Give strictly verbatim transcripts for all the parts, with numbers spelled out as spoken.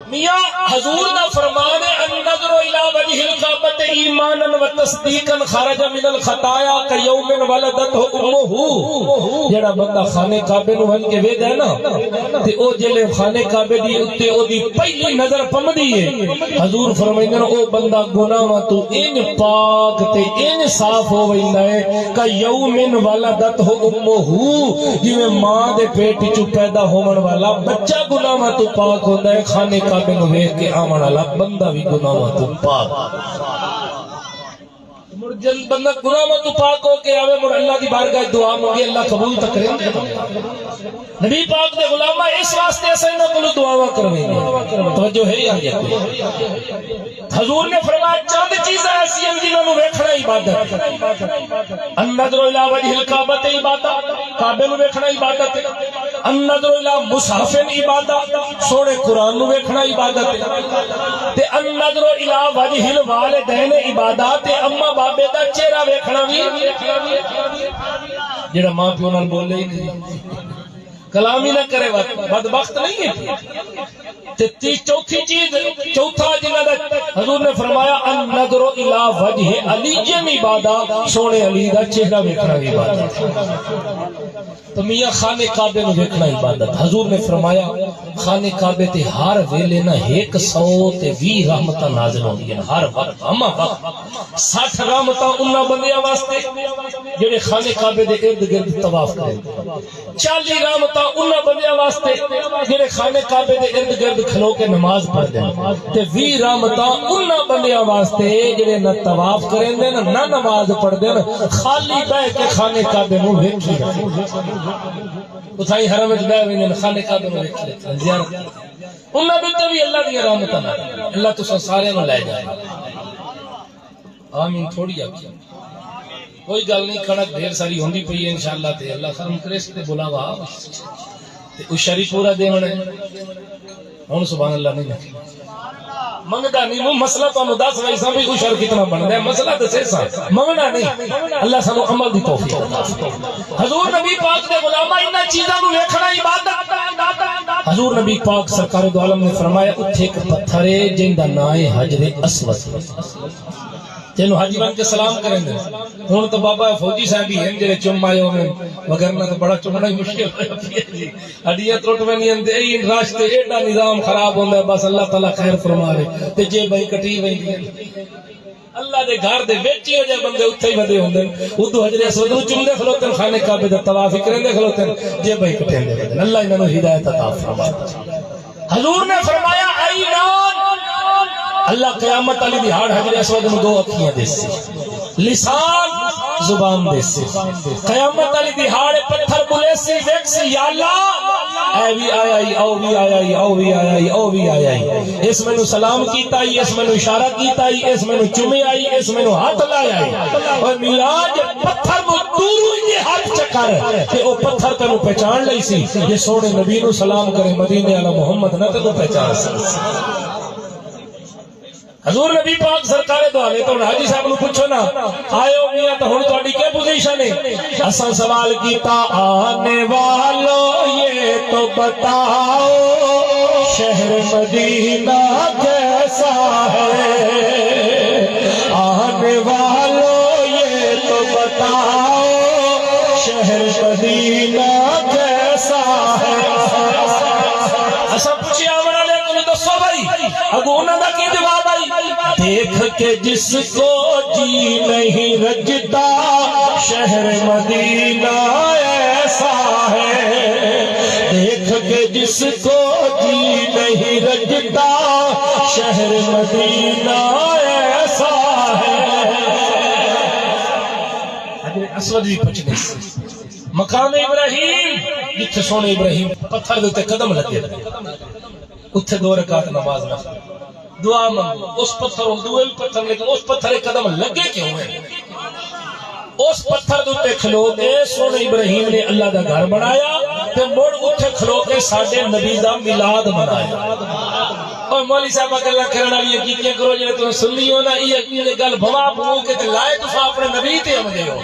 میاں، حضور دا فرمان ہے، "النظر الی وجہ الکعبۃ ایمانا و تصدیقا خرج من الخطایا کیوم ولدتہ امہ۔" جیڑھا بندہ خانہ کعبے نوں ونج کے ویہدا ہے نا، تے او جیلے خانہ کعبے دی اتے او دی پہلی نظر پمدی ہے، حضور فرمائندے نے، او بندہ گناہاں توں انج پاک تے انج صاف ہو ویندا ہے، کیوم ولدتہ امہ، جویں ماں دے پیٹ وچوں پیدا ہووݨ والا بچہ گناہاں توں پاک ہوندا ہے، خانہ کعبے نوں ویکھ کے آوݨ والا بندہ وی گناہاں توں پاک۔ مڑ جن بندہ گناہاں توں پاک ہو کے آوے، مڑ اللہ دی بارگاہ دعا منگے، اللہ قبول تاں کرے۔ نبی پاک دے غلاماں، اس واسطے اساں انہاں کولوں دعاواں کرویں۔ توجہ ہے یا نہیں؟ حضور نے فرمایا، چند چیزاں ایسیاں جنہاں نوں ویکھنا عبادت ہے۔ النظر الی وجہ الکعبۃ عبادت، کعبے نوں ویکھنا عبادت ہے۔ النظر الی مصحف عبادت، سوہݨے قرآن نوں ویکھنا عبادت ہے۔ تے النظر الی وجہ الوالدین عبادت، تے اماں بابے دا چہرہ ویکھنا وی۔ جیڑھا ماں پیو نال بولے ہی نہیں، کلام ہی نہ کرے، بد-، بدبخت نہیں ہے۔ تے تی-، چوتھی چیز، چوتھا جنہاں دا حضور نے فرمایا، "النظر الی وجہ علی عبادت"، سوہݨے علی دا چہرہ ویکھݨا وی عبادت۔ تو میاں، خانہ کعبے نوں ویکھݨا عبادت۔ حضور نے فرمایا، خانہ کعبے تے ہر ویلے نہ ہک سو تے ویہہ رحمتاں نازل ہوندیاں ہن، ہر وقت، ہمہ وقت۔ سٹھ رحمتاں انہاں بندیاں واسطے جیڑھے خانہ کعبے دے ارد گرد طواف کرن۔ چالیہہ رحمتاں انہاں بندیاں واسطے جیڑھے خانہ کعبے دے ارد گرد کھلو کے نماز پڑھدن، تے ویہہ رحمتاں انہاں بندیاں واسطے جیڑھے نہ طواف کریندن، نہ نماز پڑھدن، خالی بہہ کے خانہ کعبے نوں ویکھی رہندن۔ اتھائیں حرم وچ بہہ ویندن، خانہ کعبے نوں ویکھی رہندن، زیارت۔ انہاں دے تے وی اللہ دیاں رحمتاں نال۔ اللہ تساں سارے نوں لے جائے۔ آمین تھوڑی آکھی۔ کوئی گل نہیں، کݨک ڈھیر ساری ہوندی پئی ہے، انشاءاللہ تے اللہ کرم کرے تے بلاوا تے عشر ہی پورا ݙیوݨا ہے۔ ہݨ سبحان اللہ نہیں منگدا نہیں، موں مسئلہ تانوں دس ویساں بھی عشر کتنا بݨدا ہے، مسئلہ دسے ساں، منگنا نہیں۔ اللہ سانوں عمل دی توفیق عطا فرمائے۔ حضور نبی پاک دے غلاماں، انہاں چیزاں نوں ویکھݨا عبادت۔ حضور نبی پاک سرکار دو عالم نے فرمایا، اتھے ایک پتھر ہے جن دا نام ہے حجر اسود۔ جنوں حاجی بن کے سلام کریندے۔ ہݨ تاں بابا فوجی صاحب ہی ہن جیڑھے چم آئے ہوون، وگرنہ تاں بڑا چمݨا ہی مشکل ہویا پیا جی۔ ہڈیاں ترٹ ویندیاں تے ایں رش تے ایݙا نظام خراب ہوندا ہے، بس اللہ تعالیٰ خیر فرماوے۔ تے جیبھاں کٹی ویندیاں۔ اللہ دے گھر دے وچ ہی ہو جائے بندے اتھے ہی ودے ہوندن۔ ادوں حجر اسود نوں چمدے کھلوتن، خانہ کعبے دا طواف ہی کریندے کھلوتن، جیبھاں کٹیندے ودن۔ اللہ انہاں نوں ہدایت عطا فرمائے۔ حضور نے فرمایا، عینان، اللہ قیامت والی دیہاڑ حجر اسود نوں دو اکھیاں ݙیسی، لسان، زبان ݙیسی۔ قیامت والی دیہاڑ پتھر ٻلیسی، ویکھسی، یا اللہ، اے وی آیا ہی، او وی آیا ہی، او وی آیا ہی، او وی آیا ہی۔ اس مینوں سلام کیتا ہی، اس مینوں اشارہ کیتا ہی، اس مینوں چومیا ہی، اس مینوں ہتھ لایا ہی۔ اوئے میاں، جے پتھر نوں دوروں ہی جے ہتھ چا کر تے او پتھر تینوں پہچان لئی سی۔ جے سوہݨے نبی نوں سلام کرے، مدینے والا محمد نہ تینوں پہچان سڳسی۔ حضور نبی پاک سرکار دو عالم، تاں ہݨ حاجی صاحب نوں پچھو نا، آئے ہو میاں تاں ہݨ تہاݙی کیا پوزیشن ہے؟ اساں سوال کیتا، آنے والوں یہ تو بتاؤ، شہر مدینہ کیسا ہے؟ آنے والوں یہ تو بتاؤ، شہر مدینہ کیسا ہے؟ اساں پچھے آوݨ والے کوں، دسو بھائی، اڳوں انہاں دا کی جواب آئی؟ دیکھ کے جس کو جی نہیں رجتا، شہر مدینہ ایسا ہے۔ دیکھ کے جس کو جی نہیں رجتا، شہر مدینہ ایسا ہے۔ حجر اسود وی پچھدے، مقام ابراہیم، جتھے سوہݨے ابراہیم پتھر دے اتے قدم لگے، اتھے دو رکعت نماز نہ پڑھ، دعا منگو، اس پتھر، اس دوئے وی پتھر، لیکن اس پتھر دے قدم لگے کیوں ہیں؟ اس پتھر دے اتے کھلو کے سوہݨے ابراہیم نے اللہ دا گھر بݨایا تے مڑ اتھے کھلو کے ساݙے نبی دا میلاد منایا۔ او مولوی صاحب، گلاں کرݨ والیاں کیتیاں کرو، جیڑھے تساں سنی ہو نا، ایہ، ایہ گل بھوا بھو کے تے لائے تساں اپݨے نبی تے آندے ہو۔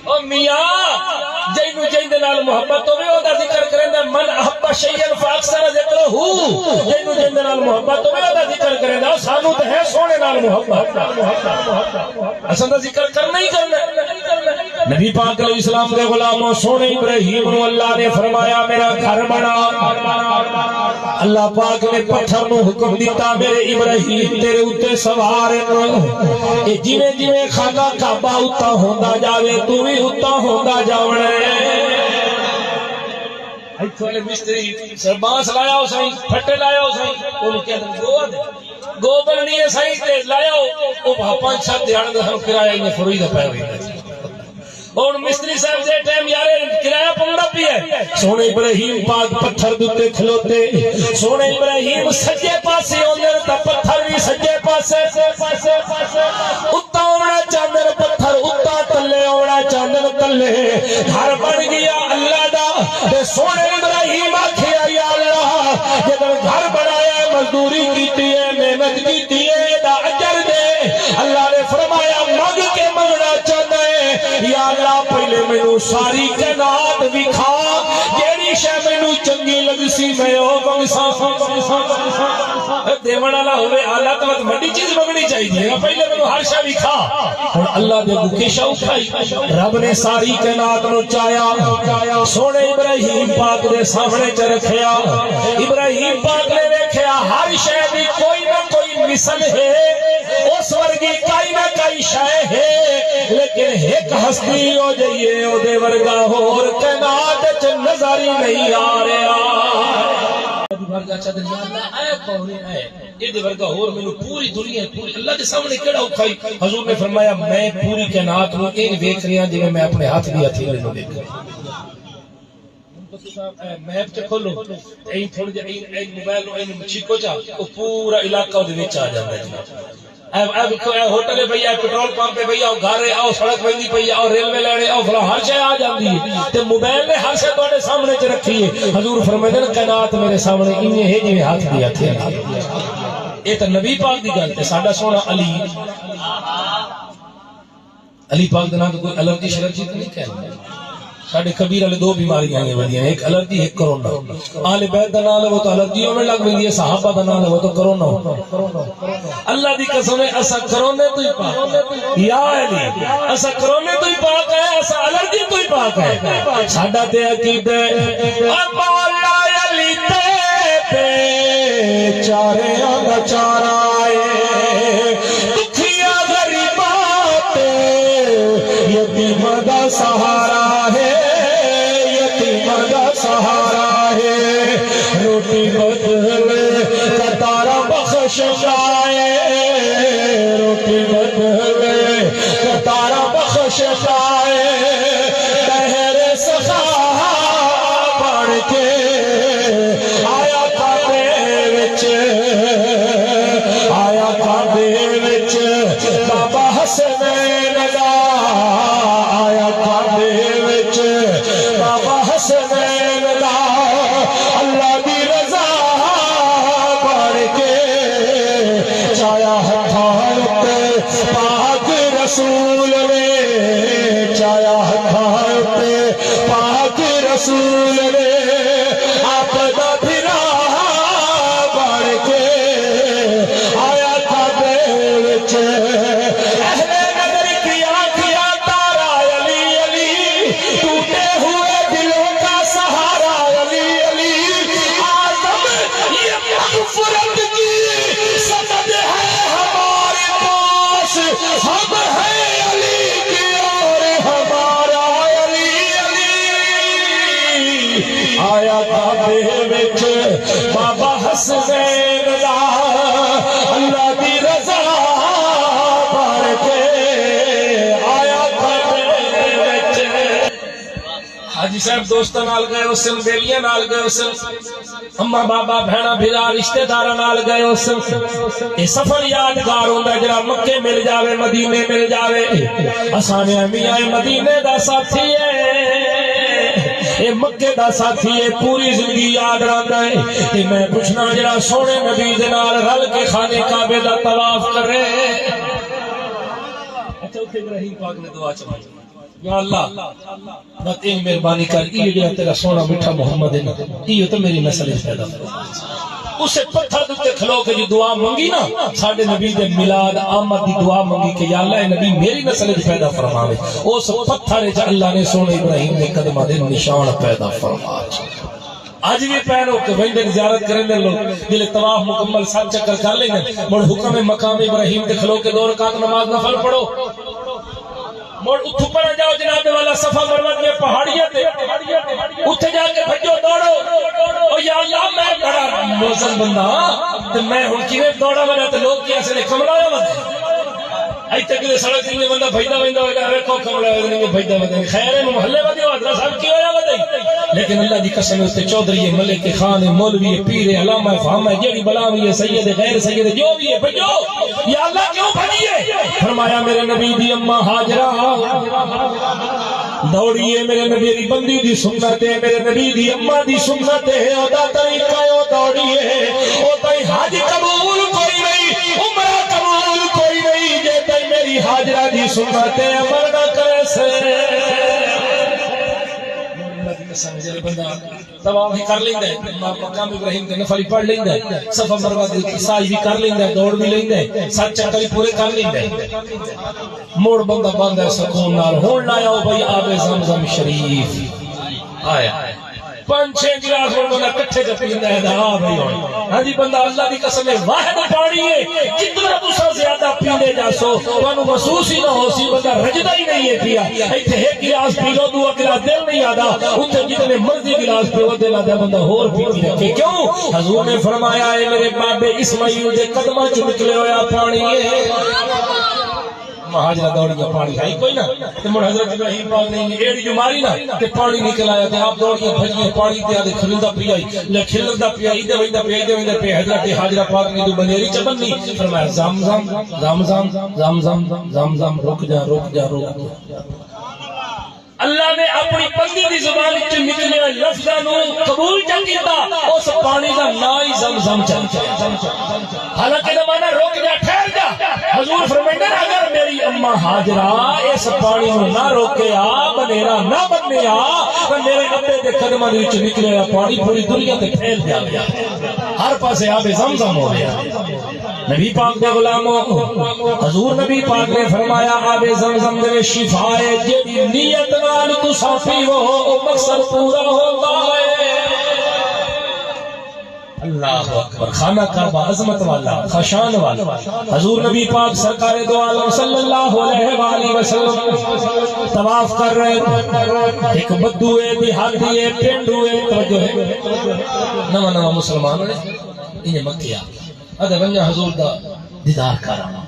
او میاں، جینوں جیندے نال محبت ہووے، او دا ذکر کریندا، من احب شیئا فاکثر ذکرہ۔ جینوں جیندے نال محبت ہووے، او دا ذکر کریندا۔ سانوں تے ہے سوہݨے نال محبت، اساں دا ذکر کرنا ہی کرنا۔ نبی پاک علیہ السلام دے غلاموں، سوہݨے ابراہیم نوں اللہ نے فرمایا، میرا گھر بݨا۔ اللہ پاک نے پتھر نوں حکم ݙتا، میرے ابراہیم تیرے اُتے سوار ہن۔ اے جیویں جیویں خانہ کعبہ اُتا ہوندا جاوے، توں وی اُتا ہوندا جاوݨا ہے۔ اتھوں والے مستری سر بانس لایا ہو سائیں، پھٹے لایا ہو سائیں، اونوں کہندے گو دے، گو بݨنی ہے سائیں، تے لایا ہو، او بھا پنج ست دیہاڑے دا سانوں کرایہ انہیں فروئی دا پے ویندا۔ ہݨ مستری صاحب جے ٹائم یارے کرایہ پوندا پیا ہے۔ سوہݨے ابراہیم پاک پتھر دے اُتے کھلوتے، سوہݨے ابراہیم سڄے پاسے اوندے تاں پتھر وی سڄے پاسے، اُتا آوݨا چاہندے پتھر اُتا، تلے آوݨا چاہندے تلے۔ گھر بݨ ڳیا اللہ دا۔ تے سوہݨے ابراہیم آکھیا، یا اللہ، جݙاں گھر بݨایا ہے، مزدوری کیتی ہے، محنت کیتی ہے، دا اجر ݙے۔ اللہ نے فرمایا، منگ کے منگنا چاہندا ہے؟ یا اللہ، پہلے مینوں ساری کائنات وکھا، جیڑھی شے مینوں چنگی لڳسی میں او منگساں۔ ݙیوݨ والا ہووے آلہ تاں وݙی چیز منگݨی چاہیدی ہے، پہلے مینوں ہر شے وکھا۔ ہݨ اللہ دے اڳوں کیشا اُٹھائی؟ رب نے ساری کائنات نوں چایا، سوہݨے ابراہیم پاک دے سامݨے چ رکھیا۔ ابراہیم پاک نے ویکھیا، ہر شے دی کوئی نہ کوئی مثل ہے، اس ورگی کئی نہ کئی شے ہے، لیکن ہک ہستی او جئی ہے، او دے ورگا ہور کائنات وچ نظر ہی نہیں آ رہیا۔ ورگا چدر یار نہ آئے، پورے آئے۔ ایندے ورگا ہور مینوں پوری دنیا، پوری اللہ دے سامݨے کیڑا اوکھا ہی؟ حضور نے فرمایا، میں پوری کائنات نوں ایں ویکھ رہیا جویں میں اپݨے ہتھ دی ہتھیلی نوں ویکھ رہیا۔ ہݨ تساں، اے، میپ تے کھولو، تے ایں تھوڑے جے ایں، ایں موبائل نوں ایں چھیکو چا، او پورا علاقہ اودے وچ آ جاندا ہے جناب۔ اے، اے ویکھو، اے ہوٹل ہے بھئی، اے پٹرول پمپ ہے بھئی، او گھر ہے، او سڑک ویندی پئی ہے، او ریلوے لائن ہے، او فلاں، ہر شے آ جاندی ہے۔ تے موبائل نے ہر شے تہاݙے سامݨے چ رکھی ہے۔ حضور فرمیندے نے، کائنات میرے سامݨے ایویں ہے جویں ہتھ دی ہتھیلی۔ اے تاں نبی پاک دی ڳالھ ہے، ساݙا سوہݨا علی۔ علی پاک دے ناں تے کوئی الرجی شلرجی تے نہیں کہندا۔ ساݙے کبیر والے دو بیماریاں آئیاں ودیاں، ہک الرجی، ہک کرونا۔ اہل بیت دا ناں لو تاں الرجی ہووݨ لڳ ویندی ہے، صحابہ دا ناں لو تاں کرونا۔ اللہ دی قسم ہے، اساں کرونے توں ہی پاک ہیں۔ یا علی، اساں کرونے توں ہی پاک ہیں، اساں الرجی توں ہی پاک ہیں۔ ساݙا تے عقیدہ ہے، اے مولا علی تے، تے چاریاں دا چارہ ہے۔ دکھیاں غریباں تے یتیماں دا سہارا ہے، یتیماں دا سہارا ہے۔ روٹی بدلے قطاراں بخشدا ہے، روٹی بدلے قطاراں بخشدا ہے۔ بحر سخا بݨ کے آیا خوابے وچ، آیا خوابے وچ بابا حسنین دا، آیا خوابے وچ بابا حسنین دا۔ اللہ دی رضا بݨ کے چایا ہتھاں اُتے پاک رسول نے، چایا ہتھاں اُتے پاک رسول نے، آپ دا بھرا بݨ کے آیا خوابے وچ۔ اہل نظر کیا کیا تارا علی علی، ٹوٹے ہوئے دلوں کا سہارا علی علی۔ آدم یہ مغفرت کی سند ہے ہمارے پاس، ہم ہیں علی کے اور ہمارا علی علی۔ آیا خوابے وچ بابا حسنین دا، اللہ دی رضا بݨ کے آیا خوابے وچ۔ حاجی صاحب دوستاں نال ڳئے ہوسن، ٻیلیاں نال ڳئے ہوسن، اماں بابا، بھیݨاں بھرا، رشتے داراں نال ڳئے ہوسن۔ اے سفر یادگار ہوندا ہے، جیڑھا مکے مل جاوے، مدینے مل جاوے۔ اساݙے میاں مدینے دا ساتھی ہے، اے مکے دا ساتھی ہے، پوری زندگی یاد رہندا ہے۔ تے میں پچھنا، جیڑھا سوہݨے نبی دے نال رل کے خانے کعبے دا طواف کرے۔ اچھا، اتھے ابراہیم پاک نے دعا چ یا اللہ، بس ایں مہربانی کر، ایہو جیڑھا تیرا سوہݨا مٹھا محمد ہے نا، ایہو تے میری نسل وچ پیدا فرما۔ اسے پتھر دے اتے کھلو کے جو دعا منگی نا، ساڈے نبی دے میلاد آمد دی دعا منگی کہ یا اللہ، اے نبی میری نسل وچ پیدا فرماوے۔ اس پتھر وچ اللہ نے سوہݨے ابراہیم دے قدماں دے نشان پیدا فرما چھوڑے۔ اڄ وی پئے ہو کہ ویندے زیارت کریندے لوگ، جیلے طواف مکمل، ست چکر کر لیندے، مڑ حکم مقام ابراہیم تے کھلو کے دو رکعت نماز نفل پڑھو۔ مڑ اتھوں پڑھا جاؤ جناب والا صفا مروہ دیاں پہاڑیاں تے، اتھے جا کے بھجو، دوڑو۔ او یا اللہ، میں بڑا موزن بندہ ہاں، تے میں ہن کیویں دوڑاں ولا تے لوگ کیا سے کملا ہویا ودے۔ ایتھے کدے سڑک تے بندہ بھجدا ویندا ہوئے گا، ویکھو کملا ہویا نہیں بھجدا ودے۔ خیر ہے، محلے ودے ہو، حضرت صاحب کی ہویا ودے؟ لیکن اللہ دی قسم، اس تے چودھری ہے، ملک خان ہے، مولوی ہے، پیر ہے، علامہ ہے، فہامہ ہے، جیڑھی بلا وی ہے، سید ہے، غیر سید ہے، جو وی ہے، بھجو۔ یا اللہ، کیوں بھجیے؟ فرمایا، میرے نبی دی اماں ہاجرہ دوڑی ہے، میرے نبی دی بندی دی سنت ہے، میرے نبی دی اماں دی سنت ہے، او دا طریقہ ہے، او دوڑی ہے۔ او تئیں حج قبول کوئی نہیں، عمرہ قبول کوئی نہیں، جے تئیں میری ہاجرہ دی سنت تے عمل نہ کریسے۔ اللہ دی قسم، جیلے بندہ طواف ہی کر لیندا ہے، مقام ابراہیم تے نفل ہی پڑھ لیندا ہے، صفا مروہ دی سعی بھی کر لیندا ہے، دوڑ بھی لیندا ہے، ست چکر ہی پورے کر لیندا ہے، مڑ بندہ بہندا ہے سکون نال۔ ہن لایا او بھائی آب زمزم شریف آیا۔ پنج چھ گلاس ہن بندہ کٹھے تے پیندا ہے، آ بھائی ہن۔ ہاں جی، بندہ اللہ دی قسم ہے، واحد پاݨی ہے، جتنا تساں زیادہ پیندے جاسو، تانوں محسوس ہی نہ ہوسی، بندہ رجدا ہی نہیں ہے پیا۔ ایتھے ہک گلاس پی لو، ݙوجھا گلاس دل نہیں آدا، اتھے جتنے مرضی گلاس پیو، دل آدا بندہ ہور پیتی رکھے۔ کیوں؟ حضور نے فرمایا، اے میرے بابے اسماعیل دے قدماں چ نکلے ہویا پاݨی ہے۔ مہاجرہ دوڑ گیا، پاݨی ہے ہی کوئی نہ۔ تے مڑ حضرت ابراہیم پاک نے ایڑی جو ماری نا، تے پاݨی نکل آیا، تے آپ دوڑ کے بھج گئے، پاݨی تے آدے کھلدا پیا ہی، لے کھلدا پیا، ایدے ویندا پیا، ایدے ویندا پیا، حضرت ہاجرہ پاک نے جو بنیری چ بنی، فرمایا، زم زم، زم زم، زم زم، زم زم، رک جا، رک جا، رک جا۔ اللہ نے اپنی بندی دی زبان وچ نکلے ہوئے لفظاں نوں قبول چا کیتا، اس پاݨی دا ناں ہی زم زم چا۔ حالانکہ دا معنی رک جا، ٹھہر جا۔ حضور فرمائندے نے، اگر میری اماں ہاجرہ اس پاݨی نوں نہ روکیا، بنیرا نہ بنیا، تاں میرے ابے دے قدماں دے وچ نکلیا ہویا پاݨی پوری دنیا تے پھیل جاوے، ہر پاسے آب زمزم ہو گیا۔ نبی پاک دے غلامو، حضور نبی پاک نے فرمایا، آب زمزم دے وچ شفا ہے، جیڑھی نیت نال تساں پیو، او مقصد پورا ہوندا ہے۔ اللہ اکبر۔ خانہ کعبہ عظمت والا، خشان والا۔ حضور نبی پاک سرکار دو عالم صلی اللہ علیہ وآلہ وسلم طواف کر رہے ہیں۔ ایک بدو ہے، دیہاتی ہے، پینڈو ہے، توجہ ہے۔ نواں نواں مسلمان ہوئے، انہیں مکے آ۔ آدھے ونڄاں حضور دا دیدار کر آواں۔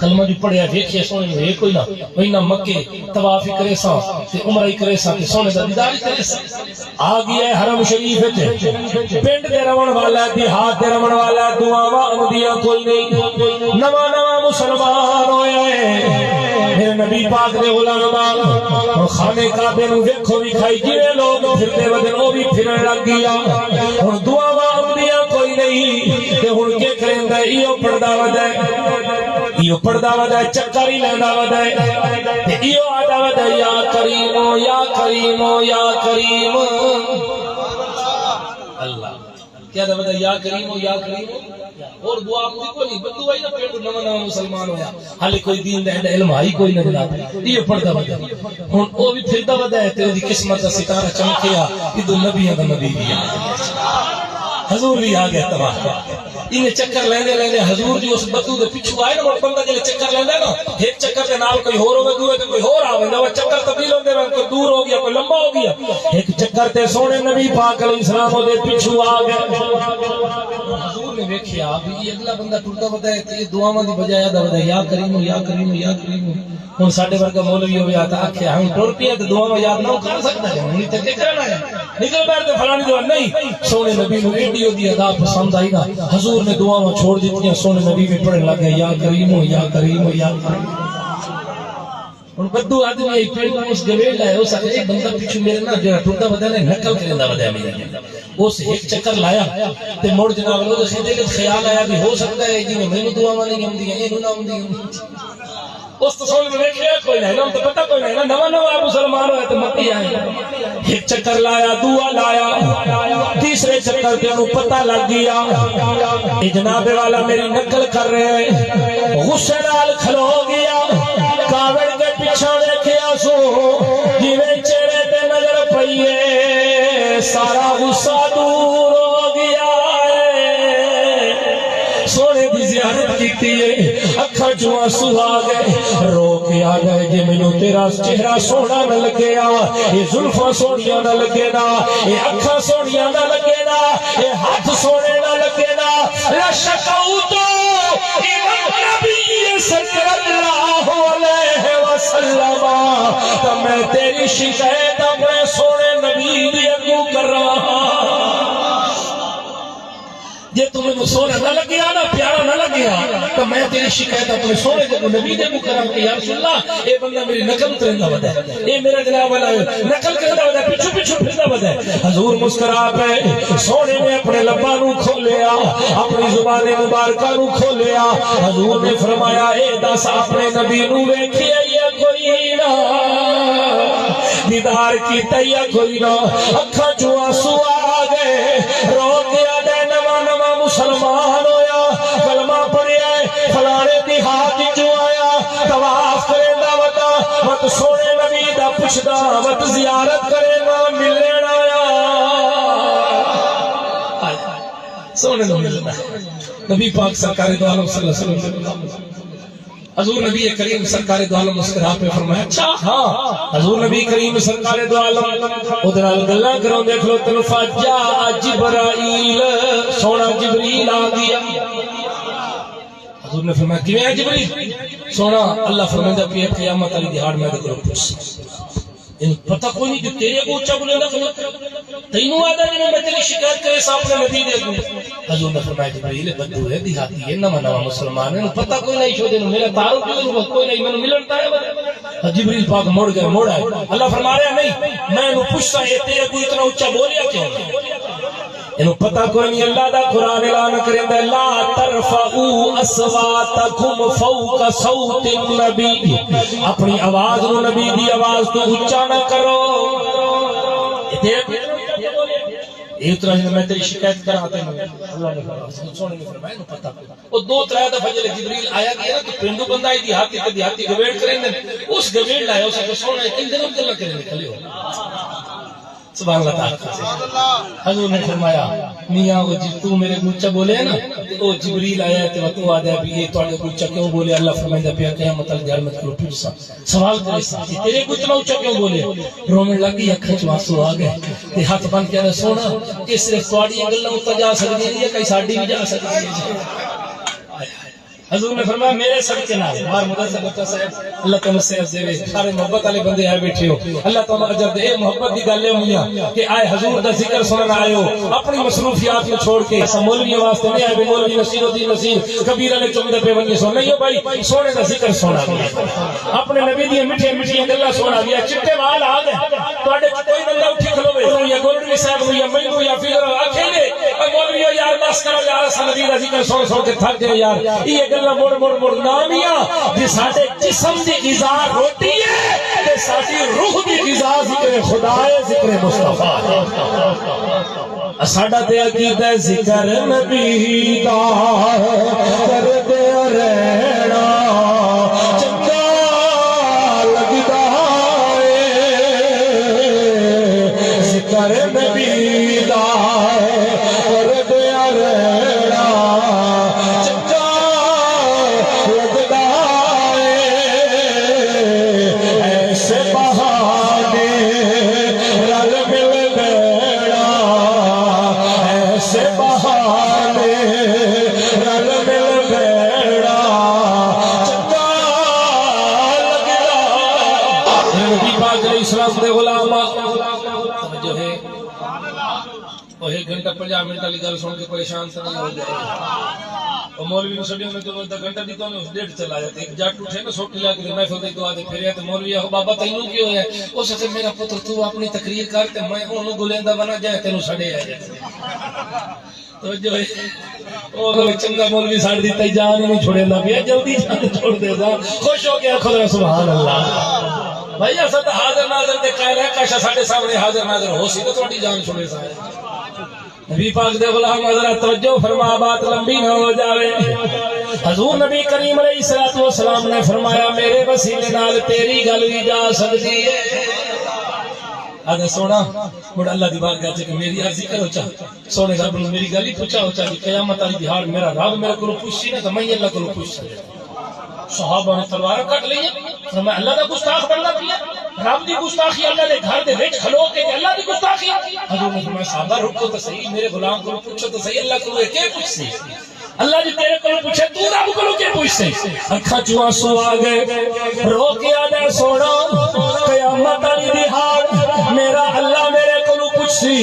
کلمہ جو پڑھیا، ویکھیا سوہݨے نوں ہے کوئی نہ۔ وینا مکے طواف ہی کریساں تے عمرہ ہی کریساں تے سوہݨے دا دیدار ہی کریساں۔ آ ڳیا ہے حرم شریف وچ، پنڈ دے رہوݨ والا ہے، دیہات دے رہوݨ والا ہے، دعاواں آندیاں کوئی نہیں۔ نواں نواں مسلمان ہویا ہے۔ میرے نبی پاک دے غلام، ہݨ خانے کعبے نوں ویکھو وکھائی، جیویں لوگ پھردے ودن، او وی پھرݨ لڳ ڳیا۔ ہݨ دعاواں آندیاں کوئی نہیں۔ تے ہݨ کے کریندا ہے؟ ایہو پڑھدا ودا ہے، ایہو پڑھدا ودا ہے، چکر ہی لیندا ودا ہے۔ تے ایہو آہدا ودا ہے، یا کریمو، یا کریمو، یا کریم۔ اللہ۔ کیا دا ودا ہے؟ یا کریمو، یا کریمو۔ اور دعا آندی کوئی نہیں، بدو آئی نا، پنڈ نواں نواں مسلمان ہویا۔ حالے کوئی دین دا ایݙا علم ہئی کوئی نہ جناب۔ ایہو پڑھدا ودا۔ ہݨ او وی پھردا ودا ہے تے اوندی قسمت دا ستارہ چمکیا، ادھر نبیاں دا نبی وی آ گیا۔ حضور وی آ گیا، تبارک۔ ایویں چکر لیندے لیندے حضور جو اس بدو دے پچھوں آئے نا، مڑ بندہ جلے چکر لیندا ہے نا، ہک چکر دے نال کوئی ہور ہووے، دو تے کوئی ہور آ ویندا، وہ چکر تبدیل ہوندے رہن، کوئی دور ہو گیا، کوئی لمبا ہو گیا۔ ہک چکر تے سوہݨے نبی پاک علیہ السلام دے پچھوں آ گئے۔ حضور نے ویکھیا بھی یہ اگلا بندہ ٹردا ودا ہے تے یہ دعاواں دی بجائے آہدا ودا ہے، یا کریم، یا کریم، یا کریم۔ ہݨ ساݙے ورگا مولوی ہووے آ تاں آکھے، ہݨ ٹر پیا تے دعاواں یاد نہ کر سڳدا ہے، ہݨ اتھے کے کرݨا ہے؟ نکل ٻاہر تے فلاݨی دعا نہیں۔ سوہݨے نبی نوں ایݙی اوندی ادا پسند آئی نا، حضور نے دعاواں چھوڑ ݙتیاں، سوہݨے نبی وی پڑھݨ لڳ ڳئے، یا کریم، یا کریم، یا کریم۔ ہݨ بدو آدمی آئی پنڈ اس گویل ہے، اس آکھے، اے بندہ پچھوں میرے نال جیڑھا ٹردا ودا ہے نا، نقل کریندا ودا ہے میری۔ اس ہک چکر لایا تے مڑ جناب لوگ خدے دے خیال آیا بھی ہو سڳدا ہے جیویں مینوں دعاواں نہیں آندیاں، اینوں نہ آندیاں۔ اس تو سونے میں ویکھیا کوئی نہیں، انہوں تو پتہ کوئی نہیں نا، نواں نواں مسلمان ہویا تو متی آئے۔ ایک چکر لایا، دوا لایا، تیسرے چکر تے انہوں پتہ لگ گیا۔ اے جناب والا میری نقل کر رہے ہیں۔ غصے نال کھلو گیا، کاوڑ کے پیچھے ویکھیا سو، جویں چہرے تے نظر پئی ہے، سارا غصہ دور ہو گیا ہے۔ سونے دی زیارت کیتی ہے، اکھاں چوں آنسو آ گئے، رو کے آ گئے، جے مینوں تیرا چہرہ سوہݨا نہ لڳے ہا، اے زلفاں سوہݨیاں نہ لڳے ہا، اے اکھاں سوہݨیاں نہ لڳے ہا، اے ہتھ سوہݨے نہ لڳے ہا، لشکوت الی النبی صلی اللہ علیہ وسلم، تاں میں تیری شکایت اپݨے سوہݨے نبی دے اڳوں کراں۔ جے توں مینوں سوہݨا نہ لڳیا نا، پیارا نہ لڳیا، تاں میں تیری شکایت اپݨے سوہݨے دے اڳوں، نبی دے اڳوں کراں کہ یا رسول اللہ، اے بندہ میری نقل کریندا ودا ہے، اے میرا جناب والا نقل کریندا ودا ہے، پچھوں پچھوں پھردا ودا ہے۔ حضور مسکرا پئے، سوہݨے نے اپݨے لباں نوں کھولیا، اپݨی زبان مبارکہ نوں کھولیا۔ حضور نے فرمایا، اے ݙس، اپݨے نبی نوں ویکھیا یا کوئی نہ؟ دیدار کیتا یا کوئی نہ؟ اکھاں چوں آنسو آ گئے، رو کے آہدے، نواں نواں مسلمان ہویا، کلمہ پڑھیا ہے، فلانے دیہات چوں آیا، طواف کریندا ودا، وت سوہݨے نبی دا پچھدا، وت زیارت کریندا، ملݨ آیا۔ سوہݨے نبی ملدا۔ نبی پاک سرکار دو عالم صلی اللہ علیہ وسلم۔ حضور نبی کریم سرکار دو عالم مسکرا پئے، فرمایا، اچھا، ہاں۔ حضور نبی کریم سرکار دو عالم اودے نال گلاں کروندے کھلوتے ہن، فجاء جبرائیل، سوہݨا جبریل آ گیا۔ حضور نے فرمایا، کیویں ہے جبریل؟ سوہݨا، اللہ فرمیندا پیا، قیامت والی دیہاڑ میں تیرے کولوں پچھساں۔ اینوں پتہ کوئی نہیں جو تیرے اڳوں اچا ٻولیندا پیا۔ تینوں آہدا جے میں تیری شکایت کریساں اپݨے نبی دے اڳوں۔ حضور نے فرمایا، جبریل بدو ہے، دیہاتی ہے، نواں نواں مسلمان ہے، اینوں پتہ کوئی نہیں، شودے نوں میرا تعارف جو اینوں کوئی نہیں، مینوں ملݨ تاں آیا۔ جبریل پاک مڑ گئے، مڑ آئے۔ اللہ فرما رہا، نہیں، میں اینوں پچھساں، اے تیرے اڳوں اتنا اچا ٻولیا کیوں؟ اینوں پتہ کوئی نہیں، اللہ دا قرآن اعلان کریندا ہے، لا ترفعوا اصواتکم فوق صوت النبی، اپݨی آواز نوں نبی دی آواز توں اچا نہ کرو۔ اے تیرے اے اتنا ہی میں تیری شکایت کراں تینوں۔ اللہ نے فرمایا، سوہݨے نے فرمایا، اینوں پتہ کوئی۔ او دو ترے دفعہ جلے جبریل آیا گیا نا، تو پنڈو بندہ ہی دیہاتی تے دیہاتی گویڑ کریندے، اس گویڑ لایا، اس آکھیا، سوہݨا، کن دنوں گلاں کریندے کھلے ہو۔ سبحان اللہ تعالیٰ۔ حضور نے فرمایا، میاں، او جی، تو میرے اڳوں اچا ٻولے نا، تے او جبریل آیا تے وت او آہدا بھی، اے تہاݙے اڳوں اچا کیوں ٻولے؟ اللہ فرمیندا پیا، قیامت والی دیہاڑ میں تیرے کولوں پچھساں، سوال کریساں، اے تیرے اڳوں اتنا اچا کیوں ٻولے؟ رووݨ لڳ ڳئی، اکھاں چوں آنسو آ گئے، تے ہتھ بن کے آہدے، سوہݨا، اے صرف تہاݙیاں گلاں اتاں جا سڳدیاں یا کہیں ساݙی وی جا سڳدی ہے؟ حضور نے فرمایا، میرے صدقے نال، مار مدد سے بچہ صاحب، اللہ تمہیں صحت دے، سارے محبت والے بندے آئے بیٹھے ہو، اللہ تمہیں اجر دے۔ اے محبت دی گل ہے میاں کہ آئے حضور دا ذکر سنن آئے ہو، اپنی مصروفیات نوں چھوڑ کے۔ اساں مولوی واسطے نہیں آئے، مولوی نصیر الدین نصیر کبیر والے چمدے پہ ونجے سو نہیں ہو بھائی، سوہݨے دا ذکر سوہݨا بھی ہے۔ اپݨے نبی دیاں مٹھیاں مٹھیاں گلاں سوہݨا بھی ہے۔ چٹے وال آ گئے، تہاݙے چ کوئی بندہ اٹھی کھلوے، یا گولڈوی صاحب نوں یا مینوں یا فکر آکھے نے، اے مولویو یار بس کرو یار، اساں نبی دا ذکر سن سن کے تھک گئے یار۔ ایہ گلاں مڑ مڑ مڑ نہ میاں، جے ساݙے جسم دی غذا روٹی ہے تے ساݙی روح دی غذا ذکر خدا ہے، ذکر مصطفیٰ ہے۔ ساݙا تے عقیدہ ہے ذکر نبی دا کردے رہݨا چنڳا لڳدا ہے، ذکر نبی دا کردے رہݨا چنڳا لڳدا ہے، ایسے بہانے رل مل ٻہݨا، ایسے بہانے رل مل ٻہݨا چنڳا لڳدا۔ نبی پاک علیہ السلام دے غلام، توجہ ہے۔ او ہک گھنٹہ پنجاہ منٹ والی گل سن کے پریشان تے نہیں ہو جائے۔ او مولوی نوں سݙیو، میں تینوں ادھا گھنٹہ ݙتا، انہیں اس ݙیڈھ چلایا۔ تے ہک جٹ اٹھے نا، سوٹی لا کے محفل دی دعا تے پھریا، تے مولوی آکھے، بابا تینوں کی ہویا ہے؟ اس آکھے، میرا پتر، تو اپݨی تقریر کر تے میں انہوں گلیندا ونا جائے تینوں سݙے آئے۔ توجہ ہے۔ او کوئی چنگا مولوی ساڈی تے جان ہی نہیں چھوڑیندا پیا، جلدی جان چھوڑ دے سا۔ خوش ہو کے آکھو ذرا سبحان اللہ۔ بھائی، اساں تاں حاضر ناظر دے قائل ہیں، کاش ساڈے سامنے حاضر ناظر ہو سی تے تہاڈی جان چھوڑے سا۔ نبی پاک دے غلام، حضرات توجہ فرما، بات لمبی نہ ہو جاوے۔ حضور نبی کریم علیہ الصلوۃ والسلام نے فرمایا، میرے وسیلے نال تیری گل وی جا سکدی ہے۔ آدھے سونا، مڑ اللہ دی بارگاہ چ میری عرضی کرو چا۔ سونے رب نوں میری گل ہی پچھا ہو چا، قیامت والی دیہاڑ میرا رب میرے کولوں پچھسی نہ، تے میں اللہ کولوں پچھ سکدا۔ صحابہ نے تلوار کٹ لئی۔ فرمایا، اللہ دا گستاخ بندہ پیا، رب دی گستاخی، اللہ دے گھر دے وچ کھلو کے تے اللہ دی گستاخی۔ حضور نے فرمایا، صحابہ رکو تو صحیح، میرے غلام کولوں پچھو تو صحیح، اللہ کولوں ایک ہی پچھسی۔ اللہ جی تیرے کولوں پچھے، تو رب کولوں کیوں پچھسے؟ اکھاں چوں آنسو آ گئے، رو کے آدھے، سونا، قیامت والی دیہاڑ میرا اللہ میرے کولوں پچھسی،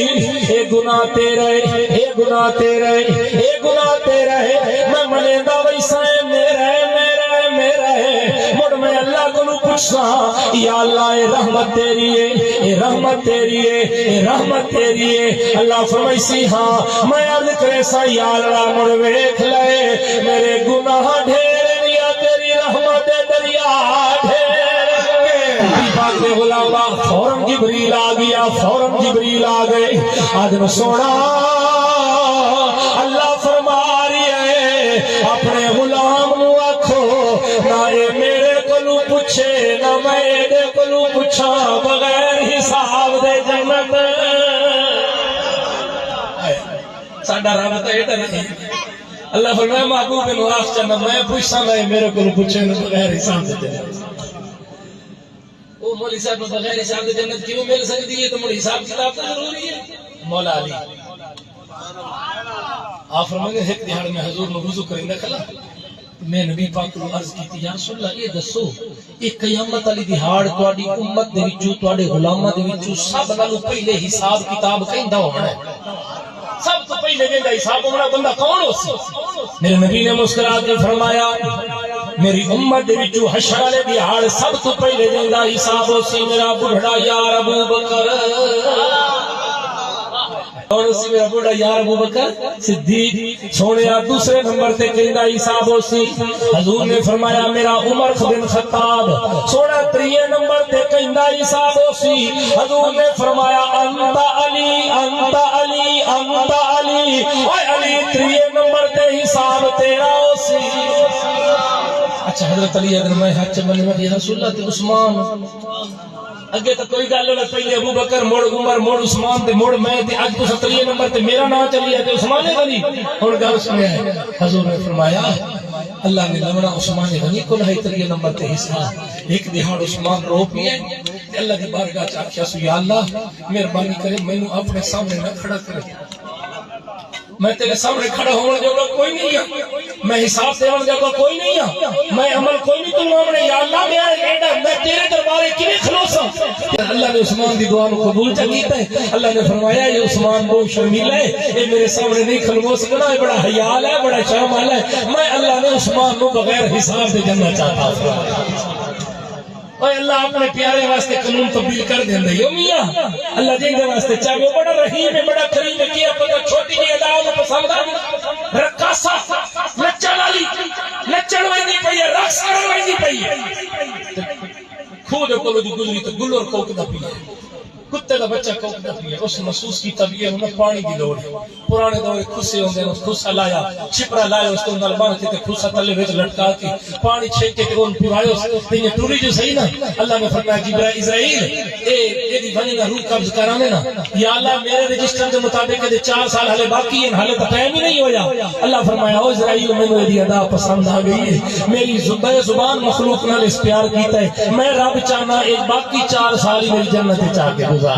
اے گناہ تیرا ہے، اے گناہ تیرا ہے، اے گناہ تیرا ہے۔ میں منیندا ویساں، اے میرا ہے، میرا ہے، میرا ہے۔ مڑ میں اللہ کولوں پچھساں، یا اللہ، اے رحمت تیری ہے، اے رحمت تیری ہے، اے رحمت تیری ہے۔ اللہ فرمائیسی، ہاں۔ میں عرض کریساں، یا اللہ، مڑ ویکھ لے، میرے گناہ ڈھیر ہیں یا تیری رحمت دے دریا ڈھیر ہیں۔ نبی پاک دے غلاماں، فوراً جبریل آ گیا، فوراً جبریل آ گئے۔ آدھن، سونا، اللہ فرما رہی ہے، اپنے غلام نو آکھو، نہ اے میرے کولوں پچھے، نہ میں ایدے کولوں پچھاں، بغیر حساب دے جنت۔ ساڈا رب تاں ایڈا نہیں۔ اللہ فرمایا، محبوب نو آکھ چا، نہ میں پچھساں، نہ اے میرے کولوں پچھے، نہ بغیر حساب دے جنت۔ او مولوی صاحب، بغیر حساب دے جنت کیوں مل سکدی ہے؟ تے مڑ حساب کتاب تاں ضروری ہے۔ مولا علی، آپ فرماندے، ہک دیہاڑ میں حضور نو وضو کریندا کھلا، میں نبی پاک نو عرض کیتی، یا رسول اللہ، اے دسو، اے قیامت والی دیہاڑ تہاڈی امت دے وچوں، تہاڈے غلاماں دے وچوں سب نالوں پہلے حساب کتاب کیندا ہونا ہے؟ سب توں پہلے جیندا حساب ہونا بندہ کون ہوسی؟ میرے نبی نے مسکرا کے فرمایا، میری امت دے وچوں حشر والے دیہاڑ سب توں پہلے جیندا حساب ہوسی میرا بڈھڑا یار ابو بکر۔ کون ہوسی میرا بڈھڑا یار؟ ابو بکر صدیق۔ سوہݨیا، دوسرے نمبر تے کیندا حساب ہوسی؟ حضور نے فرمایا، میرا عمر بن خطاب۔ سوہݨیا، تریے نمبر تے کیندا حساب ہوسی؟ حضور نے فرمایا، انت علی، انت علی، انت علی۔ اے علی، تریے نمبر تے حساب تیرا ہوسی۔ اچھا، حضرت علی اگر میں ہتھ چ بنے، یا رسول اللہ، تے عثمان؟ اگے تاں کوئی گل نہ، پہلے ابو بکر، مڑ عمر، مڑ عثمان، تے مڑ میں، تے اڄ تساں تریے نمبر تے میرا ناں چلی ہے، تے عثمان غنی۔ ہݨ گل سݨیا ہے، حضور نے فرمایا، اللہ نے لونا عثمان غنی کول ہے تریے نمبر تے حصہ۔ ہک دیہاڑ عثمان رو پیا تے اللہ دی بارگاہ چ آکھیا سو، یا اللہ، مہربانی کرے، مینوں اپݨے سامݨے نہ کھڑا کرے۔ میں تیرے سامݨے کھڑا ہووݨ جوڳا کوئی نہیں ہاں، میں حساب ݙیوݨ جوڳا کوئی نہیں ہاں، میں عمل کوئی نہیں توں آوݨے۔ یا اللہ، میں ایݙا، میں تیرے دربارے کیویں کھلوساں؟ اللہ نے عثمان دی دعا نوں قبول چا کیتا ہے۔ اللہ نے فرمایا، یہ عثمان بہت شرمیلا ہے، یہ میرے سامݨے نہیں کھلو سڳدا، یہ بڑا حیا والا ہے، بڑا شرم والا ہے۔ میں اللہ نے عثمان نوں بغیر حساب دے جنت چ عطا فرمایا۔ اوئے، اللہ اپݨے پیارے واسطے قانون تبدیل کر ݙیندا ہے۔ او میاں، اللہ جیندے واسطے چاہے، او بڑا رحیم ہے، بڑا کریم ہے۔ کیا پتہ چھوٹی جی ادا اونوں پسند آ ڳئی۔ رقاصہ، نچݨ والی، نچݨ ویندی پئی ہے، رقص کرݨ ویندی پئی ہے۔ تے کھوہ دے کولوں دی گزری تے گلر کوکدا پیا ہے۔ کتے دا بچہ کوکدا پیا ہے، اس محسوس کیتا بھی ہے، انہاں پاݨی دی لوڑ ہے۔ پراݨے دور وچ کھسے ہوندے ہن، کھسا لایا، چھپرا لایا، اس توں نال بݨ کے تے کھسا تلے وچ لٹکا کے پاݨی چھک کے تے اون پورایوس، تے ایہ ٹری جو صحیح نا۔ اللہ نے فرمایا، جبرا-، عزرائیل، اے، ایدی ونڄ نہ روح قبض کر آویں نا۔ یا اللہ، میرے رجسٹر دے مطابق ایدے چار سال ہلے باقی ہن، ہلے تاں ٹائم ہی نہیں ہویا۔ اللہ فرمایا، او عزرائیل، مینوں ایدی ادا پسند آ ڳئی ہے، میری زبے زبان مخلوق نال اس پیار کیتا ہے، میں رب چاہنا اے باقی چار سال ہی میری جنت وچ آ کے گزار۔ کیا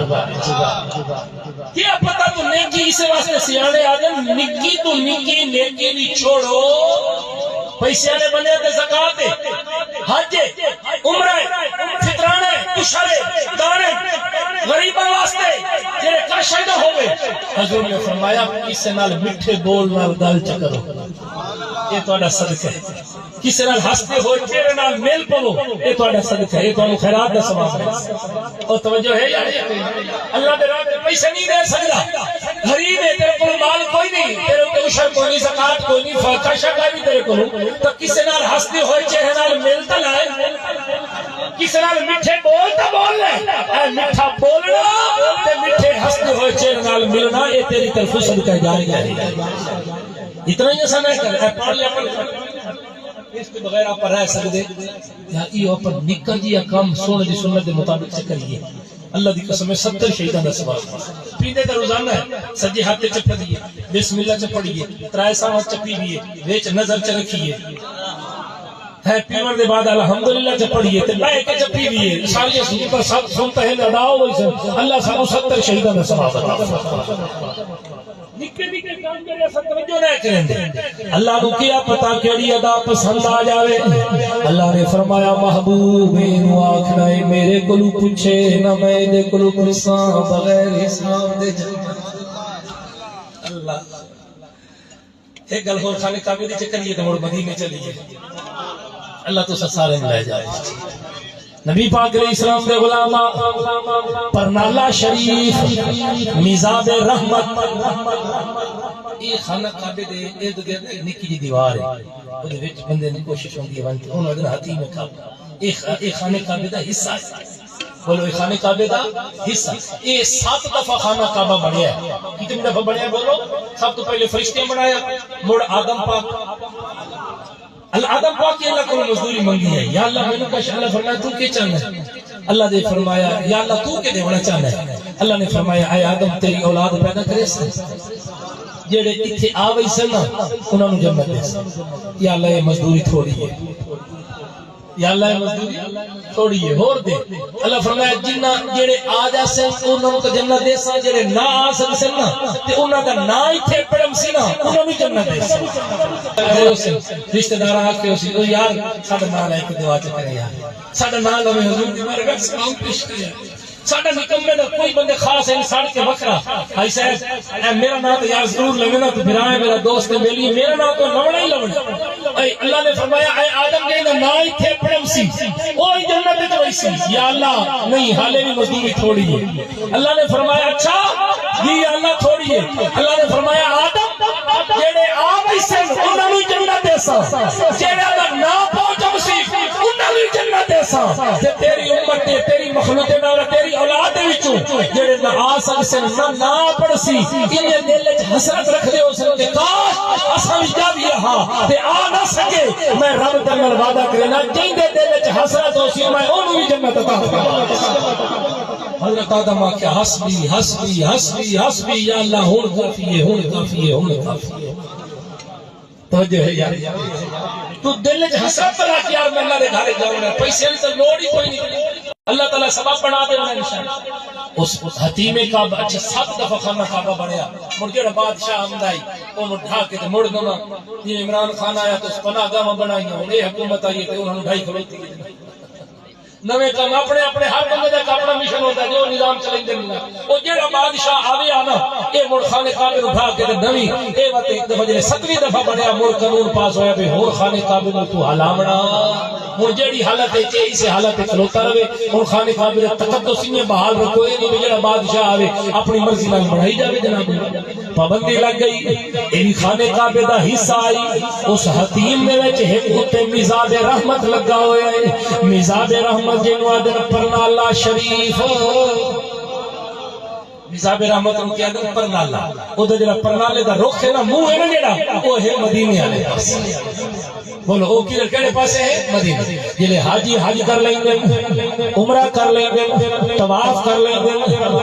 پتہ توں نیکی، اسے واسطے سیاݨے آہدن، نکی توں نکی نیکی وی چھوڑو۔ پیسے والے بندے تے زکوٰۃ ہے، حج ہے، عمرہ ہے، فطرانہ ہے، عشر ہے، داݨے، غریباں واسطے، جیڑھے کر سڳدا ہووے۔ حضور نے فرمایا، کسے نال مٹھے بول نال ڳالھ چ کرو، یہ تہاݙا صدقہ ہے۔ کسے نال ہسدے ہوئے چہرے نال مل پوو، اے تہاڈا صدقہ ہے، اے تہانوں خیرات دا ثواب ہے۔ او توجہ ہے یار؟ اللہ دے راہ تے پیسے نہیں دے سکدا، غریب ہے، تیرے کول مال کوئی نہیں، تیرے کول عشر کوئی نہیں، زکوٰۃ کوئی نہیں، فاقہ شاقہ نہیں تیرے کول، تو کسے نال ہسدے ہوئے چہرے نال مل تاں لائے، کسے نال میٹھے بول تاں بول لے۔ اے میٹھا بولنا تے میٹھے ہسدے ہوئے چہرے نال ملنا، اے تیری طرفوں صدقہ جاریہ ہے۔ اتنا ہی اساں نہ کر، اے پڑھ لیا، پڑھ لیا۔ اس تو بغیر آپ رہ سکدے؟ یا ایہو اپݨا نکا جیہا کم سوہݨے دی سنت دے مطابق تے کریے۔ اللہ دی قسم ہے، ستر شہیداں دا ثواب۔ پیندے تاں روزانہ ہے، سجے ہتھ تے چ پھڑیے، بسم اللہ چ پڑھیے، ترائے سانس چ پیویے، وچ نظر چ رکھیے۔ ہے پیوݨ دے بعد الحمدللہ چ پڑھیے تے ٻہہ کے چ پیویے۔ ساریاں سنتاں، سب سنتاں ہن ادا ہو ویسن۔ اللہ سانوں ستر شہیداں دا ثواب عطا فرمائے۔ نکے نکے کم جیڑھے اساں توجہ نہ کریندے۔ اللہ نوں کیا پتہ کیڑھی ادا پسند آ جاوے۔ اللہ نے فرمایا، محبوب اینوں آکھنا ہے، میرے کولوں پچھے نہ، میں ایندے کولوں پچھساں، بغیر حساب دے جنت۔ اللہ۔ ایک گل ہور، خانہ کعبے دی چ کریے تے مڑ مدینے چلیے۔ اللہ تساں سارے لے جائے۔ نبی پاک علیہ السلام دے غلاماں، پرنالہ شریف، مزاب رحمت، اے خانہ کعبے دے ارد گرد نکی جی دیوار ہے، اودے وچ بندے دی کوشش ہوندی ہے ونج تے انہاں دے حتیم کعبہ، اے خ-، اے خانہ کعبے دا حصہ ہے۔ بولو، اے خانہ کعبے دا حصہ۔ اے ست دفعہ خانہ کعبہ بݨیا ہے۔ کتنی دفعہ بݨیا بولو؟ سب توں پہلے فرشتیاں بݨایا، مڑ آدم پاک۔ اللہ، آدم پاک نے اللہ کولوں مزدوری منگی ہے، یا اللہ مینوں کچھ، اللہ فرمایا، توں کی چاہنا ہے؟ اللہ نے فرمایا، یا اللہ توں کی ݙیوݨا چاہنا ہے؟ اللہ نے فرمایا، اے آدم، تیری اولاد پیدا کریساں، جیڑھے اتھے آ ویسن نا، انہاں نوں جنت ݙیساں۔ یا اللہ، اے مزدوری تھوڑی ہے۔ یا اللہ، اے مزدوری تھوڑی ہے، ہور ݙے۔ اللہ فرمایا، جنہاں جیڑھے آ جاسن، انہاں نوں تاں جنت ݙیساں، جیڑھے نہ آ سڳسن نا، تے انہاں دا ناں اتھے پڑھمسی نا، انہاں نوں جنت ݙیساں۔ رشتہ دار آ کے اسی، او یار، ساݙا ناں لے کے دعا چ کرے یار، ساݙا ناں لوے حضور دی بارگاہ سلام پیش کرے۔ ساݙا نکمے دا کوئی بندے خاص ہے، سڑ کے وکھرا۔ بھائی صاحب، اے میرا ناں تو یار ضرور لوے نا، تو بھرا ہے، میرا دوست ہے، میری، میرا ناں تو لونا ہی لونا۔ اے اللہ نے فرمایا، اے آدم جیں دا ناں اتھے پڑھمسی، او ہی جنت وچ ویسی۔ یا اللہ، نہیں، حالے بھی مزدوری تھوڑی ہے۔ اللہ نے فرمایا، اچھا جی، یا اللہ تھوڑی ہے۔ اللہ نے فرمایا، آدم، جیڑھے آ ویسن، انہاں نوں جنت ݙیساں، جیڑھے دا ناں پہنچمسی، انہاں نوں جنت ݙیساں۔ تے تیری امت دے، تیری مخلوق دے نال، تیری اولاد دے وچوں جیڑھے نہ آ سڳسن، نہ ناں پڑھسی، انہیں دل وچ حسرت رکھدے ہوسن کہ کاش اساں وی جاوی ہا تے آ نہ سڳے، میں رب دے نال وعدہ کرینداں، جیندے دل وچ حسرت ہوسی، میں اونوں وی جنت عطا فرماواں۔ حضرت آدم آکھیا، حسبی، حسبی، حسبی، حسبی، یا اللہ، ہݨ کافی ہے، ہݨ کافی ہے، ہݨ کافی ہے۔ توجہ ہے یار۔ توں دل وچ حسرت رکھ یار، میں اللہ دے گھر جاؤں گا، پیسے دی تاں لوڑ ہی کوئی نہیں۔ اللہ تعالیٰ سبب بݨا ݙیوݨا انشاءاللہ۔ اس حتیم کعبہ، اچھا، ست دفعہ خانہ کعبہ بݨیا۔ مڑ جیڑھا بادشاہ آندا ہے، اونوں ڈھا کے تے مڑ ݙیواں۔ جی عمران خان آیا تو اس پناہ گاہاں بݨائیاں، ہݨ اے حکومت آئی ہے تے انہاں نوں ڈھائی کھلوتی ہے۔ نویں کم اپݨے، اپݨے ہر بندے دا اپݨا مشن ہوندا ہے، جو نظام چلائیندے نے۔ او جیڑھا بادشاہ آوے آ نا، اے مڑ خانہ کعبے نوں ڈھا کے تے نویں، اے وت ہک دفعہ جیڑھے ستویں دفعہ بݨیا، مڑ قانون پاس ہویا بھئی ہݨ خانہ کعبے نوں توں ہلاوݨا۔ ہݨ جیڑھی حالت ہے، اے اسے حالت وچ کھلوتا رہے۔ ہݨ خانہ کعبے دے تقدس ایویں بحال رکھو، اے نہیں بھئی جیڑھا بادشاہ آوے، اپݨی مرضی نال بݨائی جاوے جناب۔ پابندی لڳ ڳئی۔ اے وی خانہ کعبے دا حصہ آئی۔ اس حتیم دے وچ ہک اتے مزاب رحمت لڳا ہویا ہے۔ مزاب رحمت جینوں آہدن پرنالہ شریف۔ مزاب رحمت نوں کیا آہدن؟ پرنالہ۔ اودا جیڑھا پرنالے دا رخ ہے نا، منہ ہے نا جیڑھا، او ہے مدینے والے پاسے۔ بولو، او کیڑھے، کیڑھے پاسے ہے؟ مدینے۔ جیلے حاجی حج کر لیندن، عمرہ کر لیندن، طواف کر لیندن،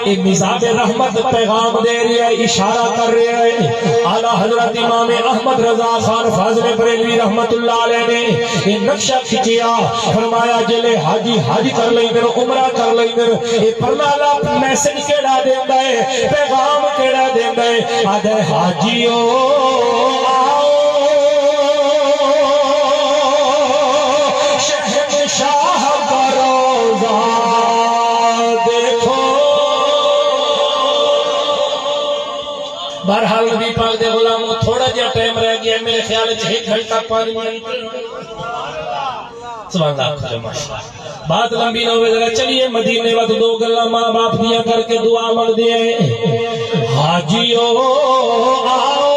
اے مزاب رحمت پیغام ݙے رہیا ہے، اشارہ کر رہیا ہے۔ اعلیٰ حضرت امام احمد رضا خان فاضل بریلوی رحمت اللہ علیہ نے اے نقشہ کھچیا، فرمایا، جیلے حاجی حج کر لیندن، عمرہ کر لیندن، اے پرنالہ میسج کیڑھا ݙیندا ہے، پیغام کیڑھا ݙیندا ہے؟ آہدا ہے، حاجیو آؤ، شہنشاہ کا روضہ دیکھو۔ بہرحال نبی پاک دے غلامو، تھوڑا جہا ٹائم رہ ڳیا ہے، میرے خیال اچ ہک گھنٹہ پانچ منٹ۔ سبحان اللہ، آکھو جو ماشاءاللہ۔ بات لمبی نہ ہوئے، ذرا چلیے مدینے وت۔ دو گلاں ماں باپ دیاں کر کے دعا منگدے ہیں۔ حاجیو آؤ،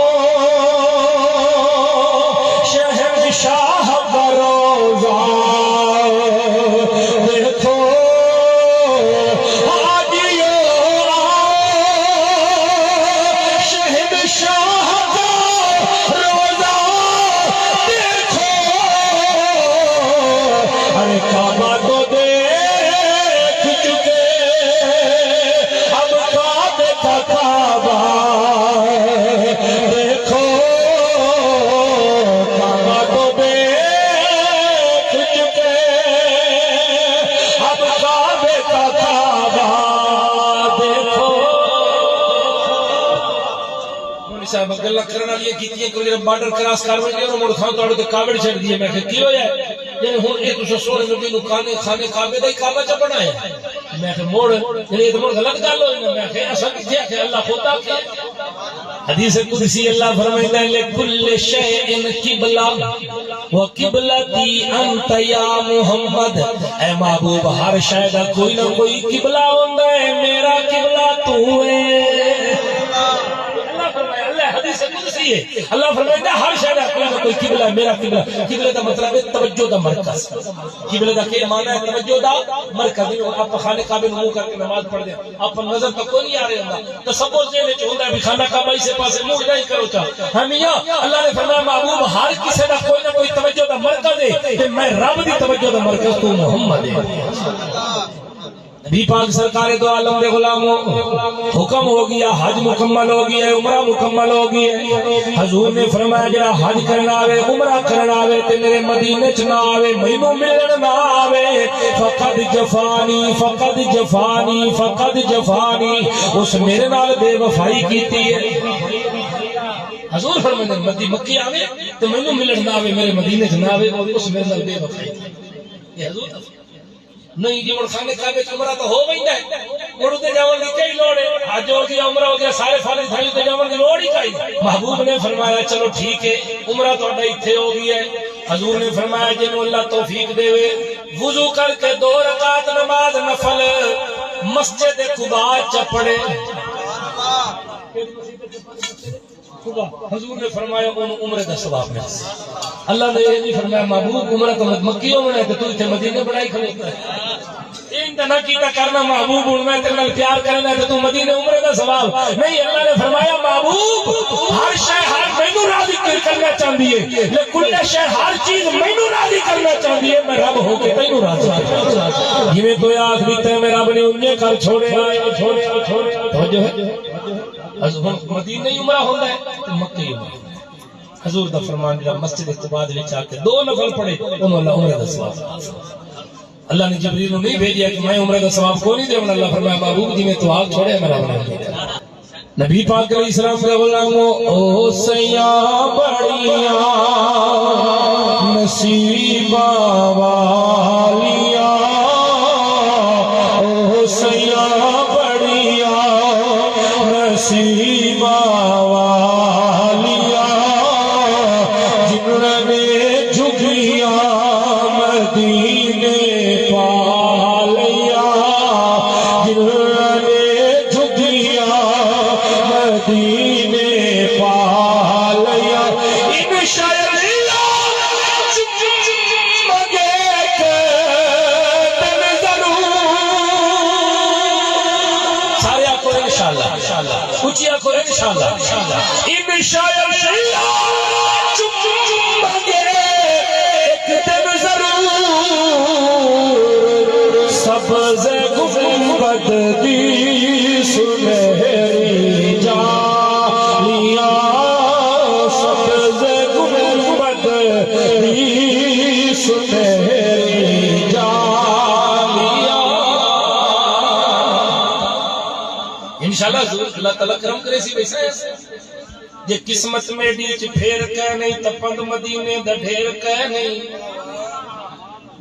شہنشاہ دا روضہ دیکھو۔ حاجیو آؤ، شہنشاہ دا روضہ دیکھو۔ ارے کعبہ تو دیکھ چکے، اب کعبے کا کعبہ دیکھو۔ کعبہ تو دیکھ چکے، اب کعبے کا کعبہ دیکھو۔ مولوی صاحب، گلاں کرݨ والیاں کیتیاں، کوئی جیڑھا بارڈر کراس کر ونڄے، انہاں مڑ کھاں تہاݙے تے کاوڑ چھݙ ݙیے۔ میں آکھیا، کی ہویا ہے؟ یعنی ہݨ اے تساں سوہݨے نبی نوں کانے، خانے کعبے دا ہی کعبہ چا بݨایا ہے؟ میں آکھیا، مڑ، یعنی اے تاں مڑ غلط ڳالھ ہوئی نا۔ میں آکھیا، اساں کتھے آکھیا؟ اللہ خود آکھیا۔ حدیث قدسی اللہ فرمائندا ہے، لکل شیء قبلہ۔ وقبلتی انت یا محمد، اے محبوب، ہر شے دا کوئی نہ کوئی قبلہ ہوندا ہے، میرا قبلہ تو ہے۔ اللہ فرمایا، اللہ حدیث قدسی ہے، اللہ فرمایا ہر شے دا کوئی نہ کوئی قبلہ ہے، میرا قبلہ۔ قبلے دا مطلب ہے توجہ دا مرکز۔ قبلے دا کیا معنی ہے؟ توجہ دا مرکز۔ جیویں آپ خانے کعبے نوں منہ کر کے نماز پڑھدے ہیں، آپ نظر تک کوئی نہیں آ رہے ہوندا، تصور ذہن وچ ہوندا ہے بھی خانہ کعبہ اسے پاسے منہ ادا ہی کرو چا۔ ہاں میاں، اللہ نے فرمایا، محبوب، ہر کسے دا کوئی نہ کوئی توجہ دا مرکز ہے، تے میں رب دی توجہ دا مرکز تو محمد ہے۔ نبی پاک سرکار دو عالم دے غلاموں، حکم ہو گیا، حج مکمل ہو گیا ہے، عمرہ مکمل ہو گیا ہے۔ حضور نے فرمایا، جڑا حج کرنا آوے، عمرہ کرنا آوے، تے میرے مدینے چ نہ آوے، مینوں ملن نہ آوے، فقد جفانی، فقد جفانی، فقد جفانی، اس میرے نال بے وفائی کیتی ہے۔ حضور فرماندے، مدی مکی آوے تے مینوں ملن نہ آوے، میرے مدینے چ نہ آوے، اس میرے نال بے وفائی کیتی ہے۔ یہ حضور دا فرمان۔ نہیں جی، ہݨ خانے کعبے چ عمرہ تاں ہو ویندا ہے، مڑ اتے جاوݨ دی کئی لوڑ ہے؟ حج ہو گیا، عمرہ ہو گیا، سارے فرض تھئے، اتے جاوݨ دی لوڑ ہی کائنی۔ محبوب نے فرمایا، چلو ٹھیک ہے، عمرہ تہاݙا اتھے ہو گیا ہے۔ حضور نے فرمایا، جینوں اللہ توفیق ݙیوے، وضو کر کے دو رکعت نماز نفل مسجد قباء چ پڑھے۔ حضور نے فرمایا، اونوں عمرے دا ثواب ملسی۔ اللہ نے یہ نہیں فرمایا، محبوب، عمرہ تاں مکی ہووݨا ہے تے توں اتھے مدینے بݨائی کھڑوتا ہے۔ ایں دا نہ کیتا کرنا، محبوب، ہݨ میں تیرے نال پیار کرنا ہے تے توں مدینے عمرے دا ثواب۔ نہیں، اللہ نے فرمایا، محبوب، ہر شے، ہر مینوں راضی کر-، کرنا چاہندی ہے، لکل شے، ہر چیز مینوں راضی کرنا چاہندی ہے، میں رب ہو کے تینوں راضی کرنا۔ جیویں تو آکھ ݙتا ہے، میں رب نے اونجے کر چھوڑے، چھوڑے، چھوڑے۔ توجہ ہے؟ حض-، ہݨ مدینے ہی عمرہ ہوندا ہے تے مکے ہی عمرہ۔ حضور دا فرمان جڑا مسجد قباء دے وچ آ کے دو نفل پڑھے، اونوں اللہ عمرے دا ثواب۔ اللہ نے جبریل نوں نہیں بھیجیا کہ میں عمرے دا ثواب کونی ݙیوݨا۔ اللہ فرمایا، محبوب، جیویں تو آکھ چھوڑے، میرا عمرہ۔ نبی پاک علیہ السلام دے غلامو، او سیاں بڑیاں نصیباں والیاں، او سیاں بڑیاں نصیباں والیاں، جنہاں نے جھگیاں مدینے پا لیاں، جنہاں نے جھگیاں مدینے پا لیاں۔ انشاءاللہ چمگے کے دن ضرور۔ سارے آکھو انشاءاللہ، اچی آکھو انشاءاللہ۔ انشاءاللہ چمگے ایک دن ضرور، سبز گنبد دی سنہری جالیاں، سبز گنبد دی سنہری جالیاں۔ انشاءاللہ حضور، اللہ تعالیٰ کرم کریسی ویسے۔ جے قسمت میݙی چ پھیر کائنی تاں پندھ مدینے دا ڈھیر کائنی۔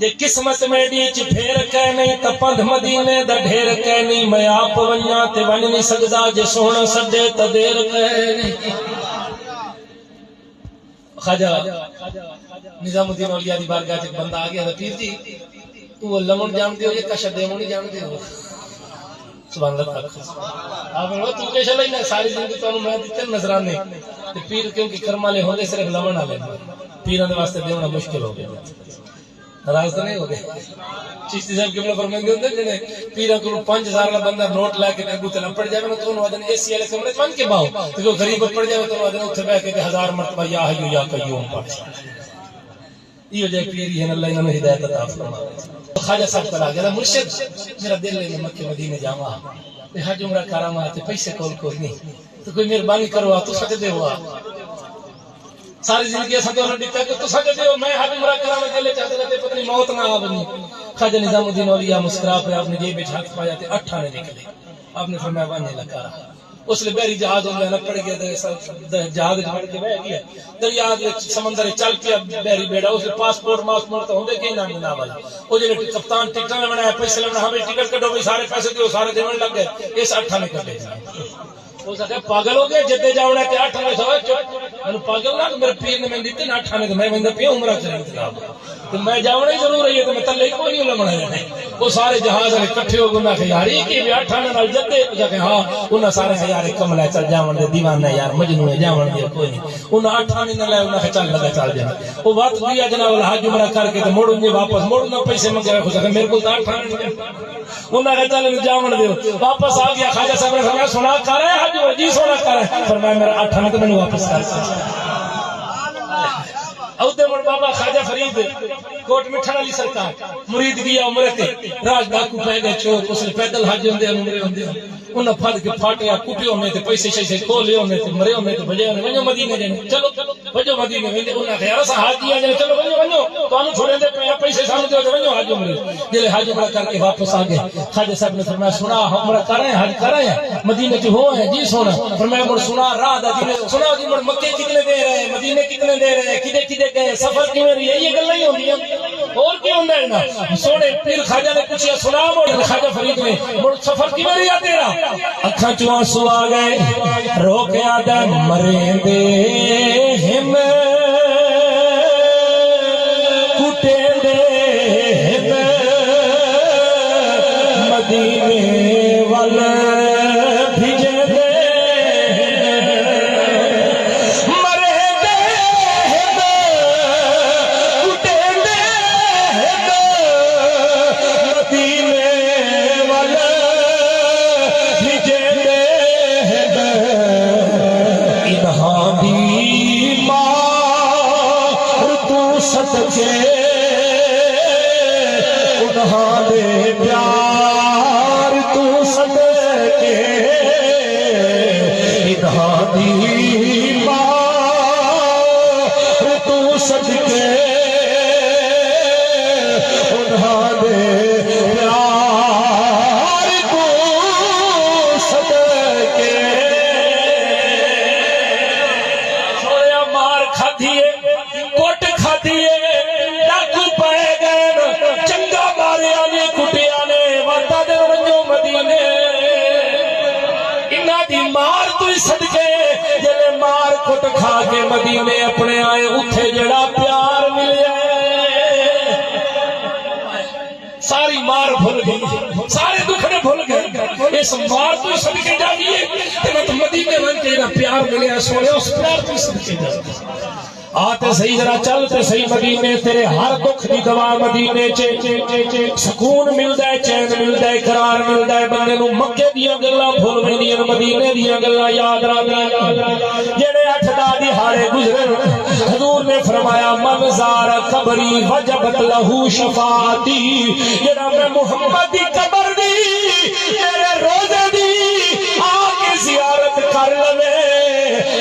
جے قسمت میݙی چ پھیر کائنی تاں پندھ مدینے دا ڈھیر کائنی۔ میں آپ ونڄاں تے ونڄ نی سڳدا، جے سوہݨا سݙے تاں دیر کائنی۔ خواجہ نظام الدین اولیاء دی بارگاہ چ بندہ آ گیا، پیر جی، توں لمن جاندے ہو یا کشا دیون نہیں جاندے ہو؟ سبحان اللہ تعالیٰ۔ آپ نے تو کیسا لینا؟ ساری زندگی تو میں دیتے نظرانے۔ تے پیر کیونکہ کرم والے ہوندے، صرف لمن والے۔ پیراں دے واسطے دیونا مشکل ہو گیا۔ ناراض تو نہیں ہو گئے؟ چشتی صاحب قبلہ فرمائندے ہوندے، جڑے پیراں کولوں پنج ہزار والا بندہ نوٹ لے کے اگوں تے لپڑ جاوے نا، تو انہوں آدھن اے سی والے کمرے چ ونج کے باؤ۔ تے کوئی غریب لپڑ جاوے تو انہوں آدھن اتھے بیٹھ کے تے ہزار مرتبہ یا حی یا قیوم پڑھ۔ ایہو جہے پیر ہی ہن، اللہ انہاں نوں ہدایت عطا فرماوے۔ خواجہ صاحب کول آ گیا، مرشد، میرا دل ہے میں مکے مدینے جاواں، تے حج عمرہ کراواں، تے پیسے کول کوئی نہیں، تے کوئی مہربانی کرو، آ تساں کدے ہو آ؟ ساری زندگی اساں تہاکوں ݙتا کہ تساں کدے ہو، میں حج عمرہ کراواں، دل چاہتا تے پتہ نہیں موت نہ آ ونڄے۔ خواجہ نظام الدین اولیاء مسکرا پیا، آپ نے جیب وچ ہتھ پایا تے اٹھ آنے نکلے۔ آپ نے فرمایا، ونڄ لکارا۔ اس لیے بحری جہاز ہوندا ہے نا، پڑ گیا تے سب جہاز وچ پڑ کے بہ گیا۔ دریا دے وچ، سمندر وچ چل پیا بحری بیڑا، اس لیے پاسپورٹ ماسپورٹ تو ہوندے کہ نہ، نہ والا۔ او جڑے کپتان ٹکٹاں لونا ہے، پیسے لونا، ہاں بھئی ٹکٹ کڈو بھئی، سارے پیسے دیو، سارے دیون لگ گئے۔ اس اٹھ آنے کڈے۔ اس آکھیا، پاگل ہو گیا، جدے جاونا تے اٹھ آنے سوا چپ۔ مینوں پاگل نہ، میرے پیر نے مینوں ݙتے نا اٹھ آنے، تے میں ویندا پیا عمرہ کرن جناب۔ تے میں جاوݨا ہی ضرور ہے، تے میں تلے ہی کوئی نہیں لمݨا ہے۔ وہ سارے جہاز والے اکٹھے ہو گئے، انہاں آکھیا، یار، یہ کی بھی اٹھ آنے نال جدے؟ انہاں آکھیا، ہاں۔ انہاں سارے آکھیا، یار، کملا ہے، چل جاوݨ دے، دیوانہ ہے یار، مجنون ہے، جاوݨ دے، کوئی نہیں۔ انہاں اٹھ آنے نہ لائے، انہاں آکھیا، چل لگا، چل جاوݨ۔ وہ وقت دیا جناب، حج عمرہ کر کے تے مڑ ونڄے واپس، مڑ انہاں پیسے منگے، خوش ہے، میرے کول تاں اٹھ آنے نہیں۔ انہاں آکھیا، چل اینوں جاوݨ دیو۔ واپس آ گیا، خواجہ صاحب نے فرمایا، سونا کر آئے حج؟ جی سونا کر آئے۔ فرمایا، میرا اٹھ آنے تے مینوں واپس کر۔ ادھر مڑ بابا خواجہ فرید کوٹ مٹھن والی سرکار، مرید گیا عمرے تے، راہ ݙاکو پے ڳئے چوک، اس لیے پیدل حج ہوندے ہن، عمرے ہوندے ہن۔ انہاں پھڑ کے پھاٹیا، کٹیو نے تے پیسے شیسے کھوہ لیو نے تے مرے ہونے تے بھڄے ہونے، ونڄو مدینے ݙے، چلو ونڄو مدینے۔ ویندے انہاں آکھیا، اساں حاجی آں، چلو ونڄو، ونڄو، تہانوں چھوڑیندے پئے آں، پیسے سانوں ݙیو تے ونڄو حج عمرے۔ جیلے حج عمرہ کر کے واپس آ ڳئے، خواجہ صاحب نے فرمایا، سنا، عمرہ کر آئے، حج کر آئے، مدینے چ ہو آئے؟ جی سونا۔ فرمایا، مڑ سنا راہ دا، جی سنا جی، مڑ مکے کتنے دیر رہے، مدینے کتنے دیر رہے، کدے کدے گئے، سفر کیویں رہیا؟ یہ گلاں ہی ہوندیاں، اور کی ہوندا ہے نا؟ سونے پیر خواجہ نے پوچھیا، سنا مڑ، خواجہ فرید نے، مڑ سفر کیویں رہیا تیرا؟ اکھاں چوں آنسو آ ڳئے، رو کے آہدا، مریندے ہن، کٹیندے ہن، مدینے ول بھڄیندے ہن، مریندے ہن، کٹیندے ہن، مدینے ول بھڄیندے ہن۔ انہاں دی مار توں صدقے، انہاں دے پیار توں صدقے، انہاں دی مار توں صدقے، انہاں دے پیار توں صدقے۔ چھوڑیا مار کھادی ہے، کٹ کھادی ہے، ڈاکو پائے گئے، چنگا ماریا نے، کٹیا نے، وعدہ دے ونجو مدینے۔ انہاں دی مار تو ہی صدقے، جلے مار کٹ کھا کے مدینے اپنے آئے، اتھے جڑا پیار ملیا ہے۔ ساری مار بھل گئی، سارے دکھڑے بھل گئے۔ اس مار تو صدقے جا گئے، تے مت مدینے ون کے جڑا پیار ملیا، سونے اس پیار تو صدقے جا گئے۔ آ تے صحیح، ذرا چل تے صحیح مدینے، تیرے ہر دکھ دی دوا مدینے چ۔ سکون ملدا ہے، چین ملدا ہے، قرار ملدا ہے، بندے نوں مکے دیاں گلاں بھل ویندیاں، مدینے دیاں گلاں یاد رہندیاں۔ جڑے اٹھ دہ دیہاڑے گزرن، حضور نے فرمایا، من زار قبری وجبت لہ شفاعتی، جڑا میں محمد دی قبر دی، میرے روضے دی آ کے زیارت کر لوے،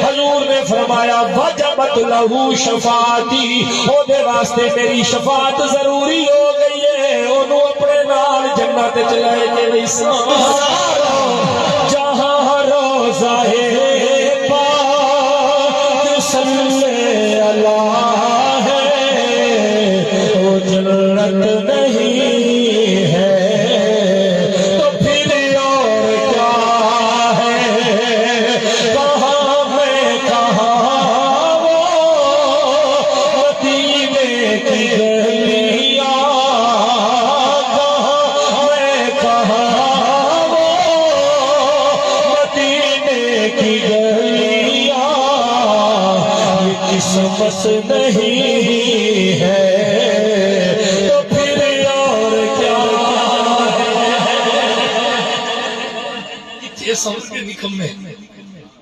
حضور نے فرمایا، وجبت لہ شفاعتی، او دے واسطے میری شفاعت ضروری ہو گئی ہے، اونوں اپنے نال جنت وچ لے کے ویساں۔ جہاں روضہ پاک صلی اللہ ہے، وہ جنت نہیں ہے، تو پھر اور کیا ہے؟ کہاں میں، کہاں وہ؟ اساں ورگے نکمے،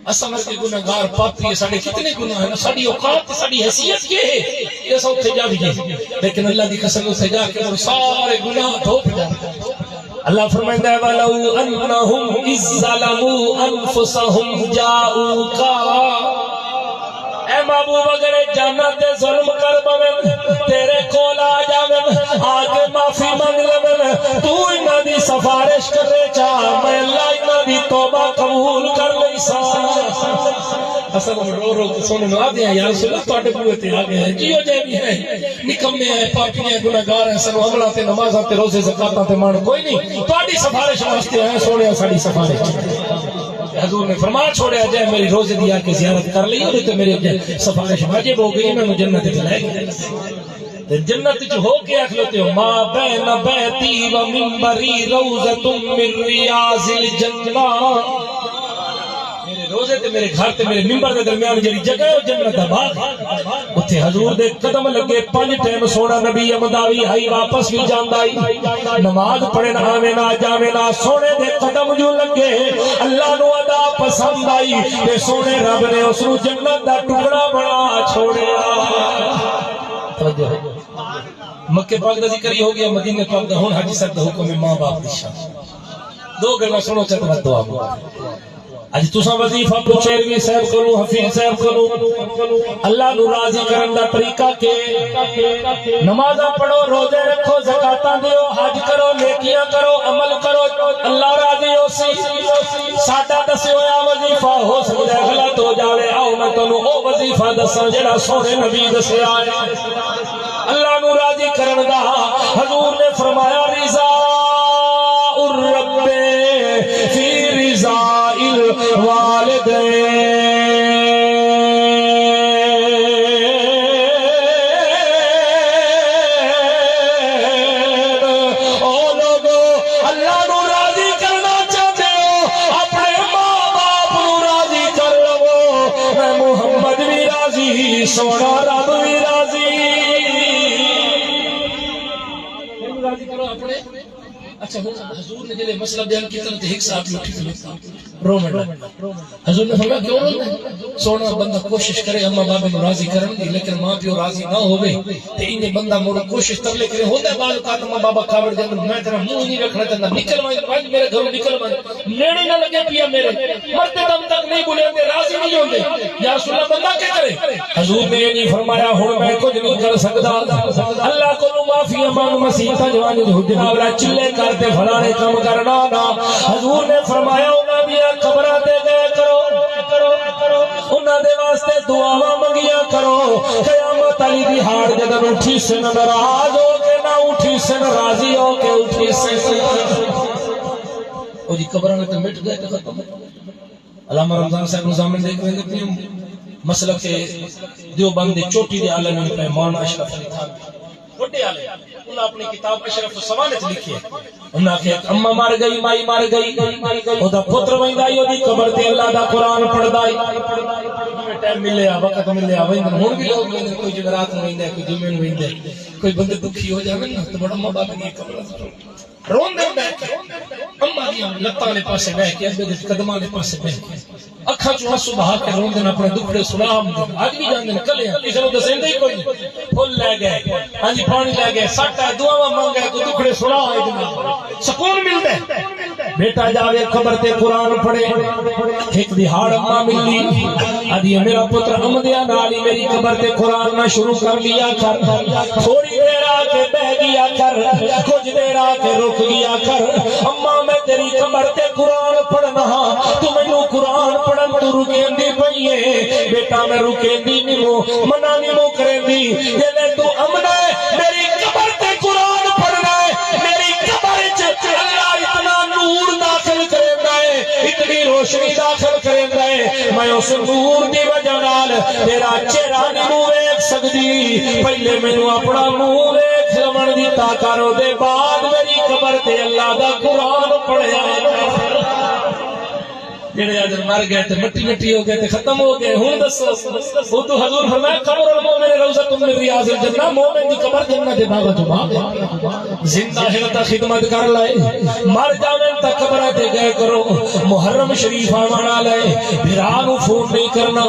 اساں ورگے گناہگار پاپی ہیں، ساڈے کتنے گناہ ہیں، ساڈی اوقات تے ساڈی حیثیت کیا ہے کہ اساں اتھے جا ویے؟ لیکن اللہ دی قسم، اتھے جا کے مڑ سارے گناہ دھو پھٹا۔ اللہ فرمائندا ہے، "ولو انہم اذ ظلموا انفسہم جاؤک۔" اے محبوب، اگر اے جنت تے ظلم کر بوین، تیرے کول آ جاون، آ کے معافی منگ لون، تو انہاں دی سفارش کرے چا، میں اللہ انہاں دی توبہ قبول کر لیساں۔ اساں رو رو کے سونے نو آدھے ہیں، یا رسول اللہ، تواڈے بوئے تے آ گئے ہیں، جیو جے بھی ہیں، نکمے ہیں، پاپی ہیں، گناہگار ہیں، سانوں عملاں تے، نمازاں تے، روزے، زکاتاں تے من کوئی نہیں، تواڈی سفارش واسطے آئے، سونے ساڈی سفارش۔ حضور نے فرما چھوڑیا، جے میری روزے دی آ کے زیارت کر لئی، اودے تے میری اگے سفارش واجب ہو گئی، میں جنت وچ لے گئے۔ تے جنت وچ ہو کے آکھ لوتے ہو، "ما بین بیتی و ممبری روضۃ من ریاض الجنہ۔" میرے روزے تے میرے گھر تے میرے ممبر دے درمیان جڑی جگہ ہے، او جنت دا باغ ہے۔ اتھے حضور دے قدم لگے، پنج ٹائم سونا نبی امداوی ہائی، واپس بھی جاندا ہی۔ نماز پڑھن آویں نہ جاویں نہ، سونے دے قدم جو لگے، اللہ نو ادا پسند آئی تے سونے رب نے اس نو جنت دا ٹکڑا بنا چھوڑیا۔ توجہ۔ مکے پاک دا ذکر ہی ہو گیا، مدینے پاک دا۔ ہن حاجی صاحب دا حکم ہے، ماں باپ دی شان۔ دو گلاں سنو، چت وت دعا۔ اڄ تساں وظیفہ پچھو مولوی صاحب کولوں، حفیظ صاحب کولوں، اللہ نو راضی کرن دا طریقہ کے؟ نمازاں پڑھو، روزے رکھو، زکاتاں دیو، حج کرو، نیکیاں کرو، عمل کرو، اللہ راضی ہوسی۔ ساڈا دسیا ہویا وظیفہ ہو سکدا ہے غلط ہو جاوے، آؤ میں تانوں او وظیفہ دساں جڑا سونے نبی دسیا ہے۔ اللہ نو راضی کرن دا۔ حضور نے فرمایا، رضا الرب فی رضا الوالدین۔ او لوگو، اللہ نو راضی کرنا چاہتے ہو، اپنے ماں باپ نو راضی کر لو۔ میں محمد بھی راضی، سونا رب بھی راضی۔ راضی کرو اپنے۔ اچھا، ہن حضور نے جڑے مسئلہ بیان کیتا نا، تے ہک ساتھ اٹھی کھلوتا، رووݨ لگ پیا۔ حضور نے فرمایا، "کیوں روندے؟ سونا بندہ کوشش کرے اماں بابے نوں راضی کرݨ دی، لیکن ماں پیو راضی نہ ہووے، تے انجے بندہ مڑ کوشش ترلے کرے۔" ہوندا ہے بعض اوقات اماں بابا کاوڑ جاندے، "میں تیرا منہ نہیں ویکھݨا چاہندا، نکل ونڄ، ونڄ میرے گھروں نکل ونڄ، نیڑے نہ لڳے پیا میرے۔" مرتے دم تک نہیں بھلے ہوندے، راضی نہیں ہوندے۔ یا رسول اللہ، بندہ کیا کرے؟ حضور نے یہ نہیں فرمایا، "ہن میں کچھ نہیں کر سکدا۔" اللہ کولوں معافی منگ، مسیتاں جوانی حجرہ والا چلے کر تے فلانے کم کرنا نا۔ حضور نے فرمایا، "انہاں دیاں قبراں تے گئے کرو، انہاں دے واسطے دعاواں منگیا کرو۔ قیامت والی دیہاڑ جدوں اٹھی سن ناراض ہو کے نہ اٹھی سن، راضی ہو کے اٹھی سن۔" او جی قبراں تے مٹ گئے تے ختم۔ علامہ رمضان صاحب نوں ضامن ݙیکھ ویندے پئے ہوں، مسلک دیوبند دی چوٹی دے عالم ہن پئے، مولانا اشرف علی تھانوی، وݙے عالم۔ انہاں اپݨی کتاب اشرف السوانح وچ لکھیا ہے، انہاں آکھیا، اماں مر ڳئی، مائی مر ڳئی، اودا پتر ویندا ہئی، اودی قبر تے اللہ دا قرآن پڑھدا ہئی۔ جیویں ٹائم ملیا، وقت ملیا، ویندے۔ ہݨ وی لوگ ویندے، کوئی جمعرات نوں ویندا ہے، کوئی جمعے نوں ویندا ہے۔ کوئی بندے دکھی ہو جاوے نا، تے بڑا اماں بابے دی قبر روندے ٻہہ کے، اماں دیاں لتاں دے پاسے ٻہہ کے، ابے دے قدماں دے پاسے ٻہہ کے، اکھاں چوں آنسو بہا کے روندے نے، اپݨے دکھڑے سݨا آندے۔ اڄ وی جاندے نے، کلے آ، کسے نوں ݙسیندے ہی کوئی نہیں۔ پھل لے ڳئے، ہاں جی، پاݨی لے ڳئے، سٹ آئے، دعاواں منگ آئے، کوئی دکھڑے سݨا آئے، جناب، سکون ملدا ہے۔ بیٹا جاوے قبر تے قرآن پڑھے۔ ہک ݙیہاڑ اماں ملی، آہدی، "میرا پتر، امدیاں نال ہی میری قبر تے قرآن نہ شروع کر لیا کر، تھوڑی دیر آ کے ٻہہ ڳیا کر، کجھ دیر آ کے رک ڳیا کر۔ اماں، میں تیری قبر تے قرآن پڑھنا ہاں، توں مینوں قرآن پڑھݨ توں رکیندی پئی ایں۔" "بیٹا، میں رکیندی نہیں موں، منع نہیں موں کریندی۔ جیلے توں امدا ہے، میری قبر تے قرآن پڑھنا ہے، میری قبر وچ اللہ اتنا نور داخل کریندا ہے، اتنی روشنی داخل کریندا ہے، میں اس نور دی وجہ نال تیرا چہرہ نہیں موں ویکھ سڳدی۔ پہلے مینوں اپݨا منہ ویکھ لوݨ ݙتا کر، اودے بعد میری قبر تے اللہ دا قرآن پڑھیا کر۔" جڑے آدھن مر گئے تے مٹی مٹی ہو گئے تے ختم ہو گئے۔ ہن دسو، ادو حضور فرمایا، "قبر المؤمن روضۃ من ریاض الجنہ"، مومن دی قبر جنت دے باغاں چوں باغ ہے۔ زندہ ہے تاں خدمت کر لائے، مر جاون تاں قبراں تے گئے کرو۔ محرم شریف آون والا ہے، بھرا نوں فون نہیں کرنا۔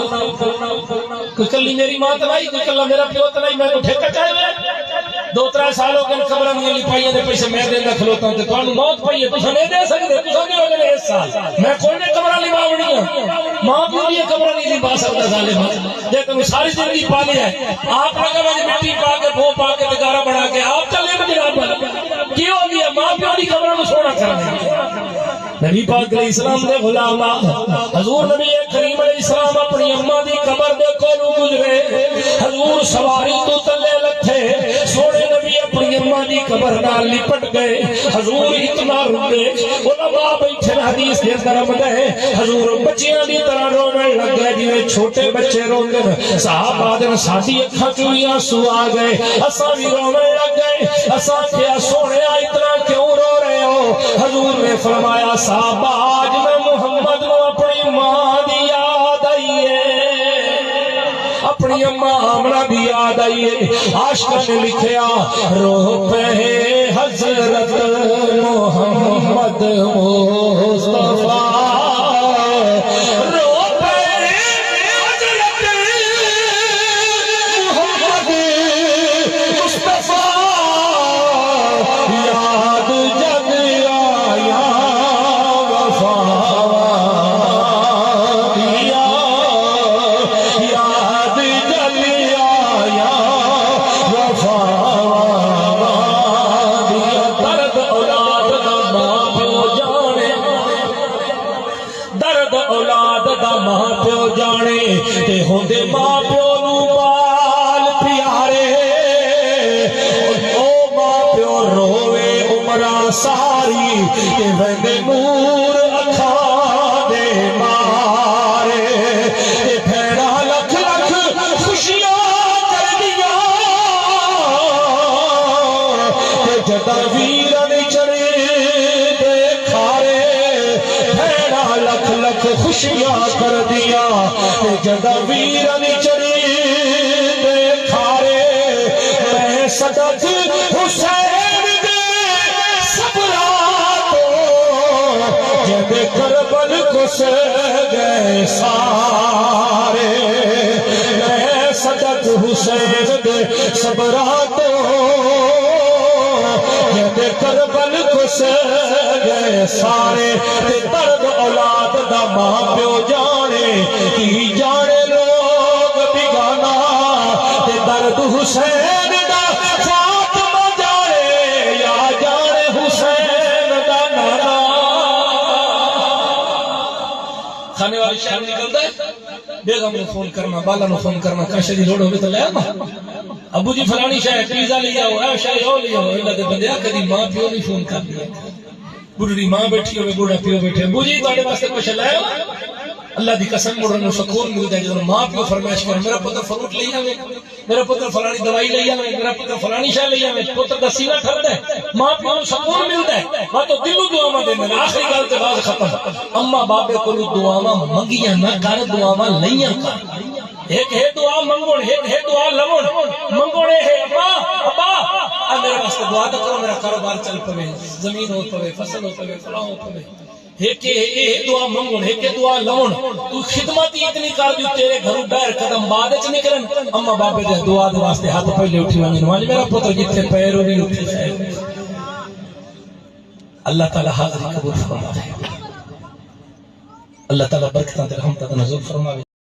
کوئی کلی میری ماں تاں نہیں، کوئی کلا میرا پیو تاں نہیں، میں کوئی ٹھیکہ چاہے ہوئے؟ دو ترے سال ہو گئے قبراں دیاں لپائیاں دے پیسے میں دیندا کھلوتا تے تانوں موت پئی ہے، تساں نہیں دے سکدے، تساں دیو گے اس سال۔ میں کوئی نہیں قبراں لواونیاں، ماں پیو دیاں قبراں نہیں لوا سکدا ظالم۔ جے تینوں ساری زندگی پالیا ہے، آپ لگا وج مٹی پا کے، بھو پا کے تے گارا بنا کے آپ چلے وے جناب۔ کیوں دی ماں پیو دی قبراں نوں سوہنا کرنا؟ نبی پاک علیہ السلام دے غلام آ، حضور نبی کریم علیہ السلام اپنی اماں دی قبر دے کولوں گزرے۔ حضور سواری توں تلے لتھے، سوہݨے نبی اپنی اماں دی قبر نال لپٹ ڳئے۔ حضور اتنا روئے، علماء بیٹھے حدیث دے اندر آمد ہے، حضور بچیاں دی طرح رووݨ لگ ڳئے، جیویں چھوٹے بچے روندن۔ صحابہ آہدن، ساݙی اکھاں چوں وی آنسو آ ڳئے، اساں وی رووݨ لگ ڳئے۔ اساں آکھیا، "سوہݨیا، اتنا کیوں رو رہے ہو؟" حضور نے فرمایا، "صحابہ، آج میں محمد نوں اپݨی ماں دی یاد آئی ہے۔" اپݨی اماں آمنہ دی یاد آئی ہے۔ عاشقاں نے لکھیا، "رو پئے حضرت محمد مصطفیٰ، رو پئے حضرت محمد مصطفیٰ، یاد جد آیا وفا دیا، یاد جد آیا وفا دیا۔" درد اولاد دا ماں پیو جانے، درد اولاد دا ماں پیو جانے، تے ہوندے ماں پیو نوں ٻال پیارے۔ او ماں پیو رووے عمراں ساری، تے ویندے نور اکھاں دے مارے۔ تے بھیݨاں لکھ لکھ خوشیاں کردیاں، تے جݙاں ویرن چڑھدے کھارے، بھیݨاں لکھ لکھ خوشیاں کردیاں، تے جݙاں ویرن چڑھدے کھارے۔ میں صدق حسین دے صبراں توں، جیندے کربل کس ڳئے سارے۔ میں صدق حسین دے صبراں توں، جیندے کربل کس ڳئے سارے۔ تے درد اولاد دا ماں پیو جانے، کی جانے لوگ بیگانہ۔ تے درد حسین دا فاطمہ جانے، یا جانے حسین دا نانا۔ کھانے والی شہر نکلدا ہے، بیگم نوں فون کرنا، بالاں نوں فون کرنا، کاشے دی لوڑ ہووے تاں لے آواں۔ ابو جی فلانی شے، پیزا لے آؤ، اے شے او لے آؤ۔ اللہ دے بندیا، کدی ماں پیو نہیں فون کر ݙیا۔ ٻڈھڑی ماں بیٹھی ہووے، ٻڈھڑا پیو بیٹھے، "ابو جی، تہاݙے واسطے کچھ لے آواں؟" اللہ دی قسم، ٻڈھڑے نوں سکون ملدا ہے جدوں ماں پیو فرمائش کرن، "میرا پتر فروٹ لے آوے، میرا پتر فلانی دوائی لے آوے، میرا پتر فلانی شے لے آوے۔" پتر دا سینہ ٹھردا ہے، ماں پیو نوں سکون ملدا ہے، ماں تو دلوں دعاواں ݙیندے نے۔ آخری ڳالھ تے بعد ختم، اماں بابے کولوں دعاواں منگیاں نہ کر، دعاواں لئیاں کر۔ ہک ہے دعا منگݨ، ہک ہے دعا لوݨ۔ منگݨ اے ہے، "ابا، ابا، آ میرے واسطے دعا تاں کرو، میرا کاروبار چل پوے، زمین ہو پوے، فصل ہو پوے، فلاں ہو پوے۔" ہک اے، اے ہے دعا منگݨ، ہک ہے دعا لوݨ۔ توں خدمت ہی اتنی کر جو تیرے گھروں ٻاہر قدم بعد وچ نکلن، اماں بابے دے دعا دے واسطے ہتھ پہلے اٹھی ونڄن، "ونڄ میرا پتر جتھے پئے رووے اتھے۔" اللہ تعالیٰ حاضری قبول فرماوے۔ اللہ تعالیٰ برکتاں تے رحمتاں دا نزول فرماوے۔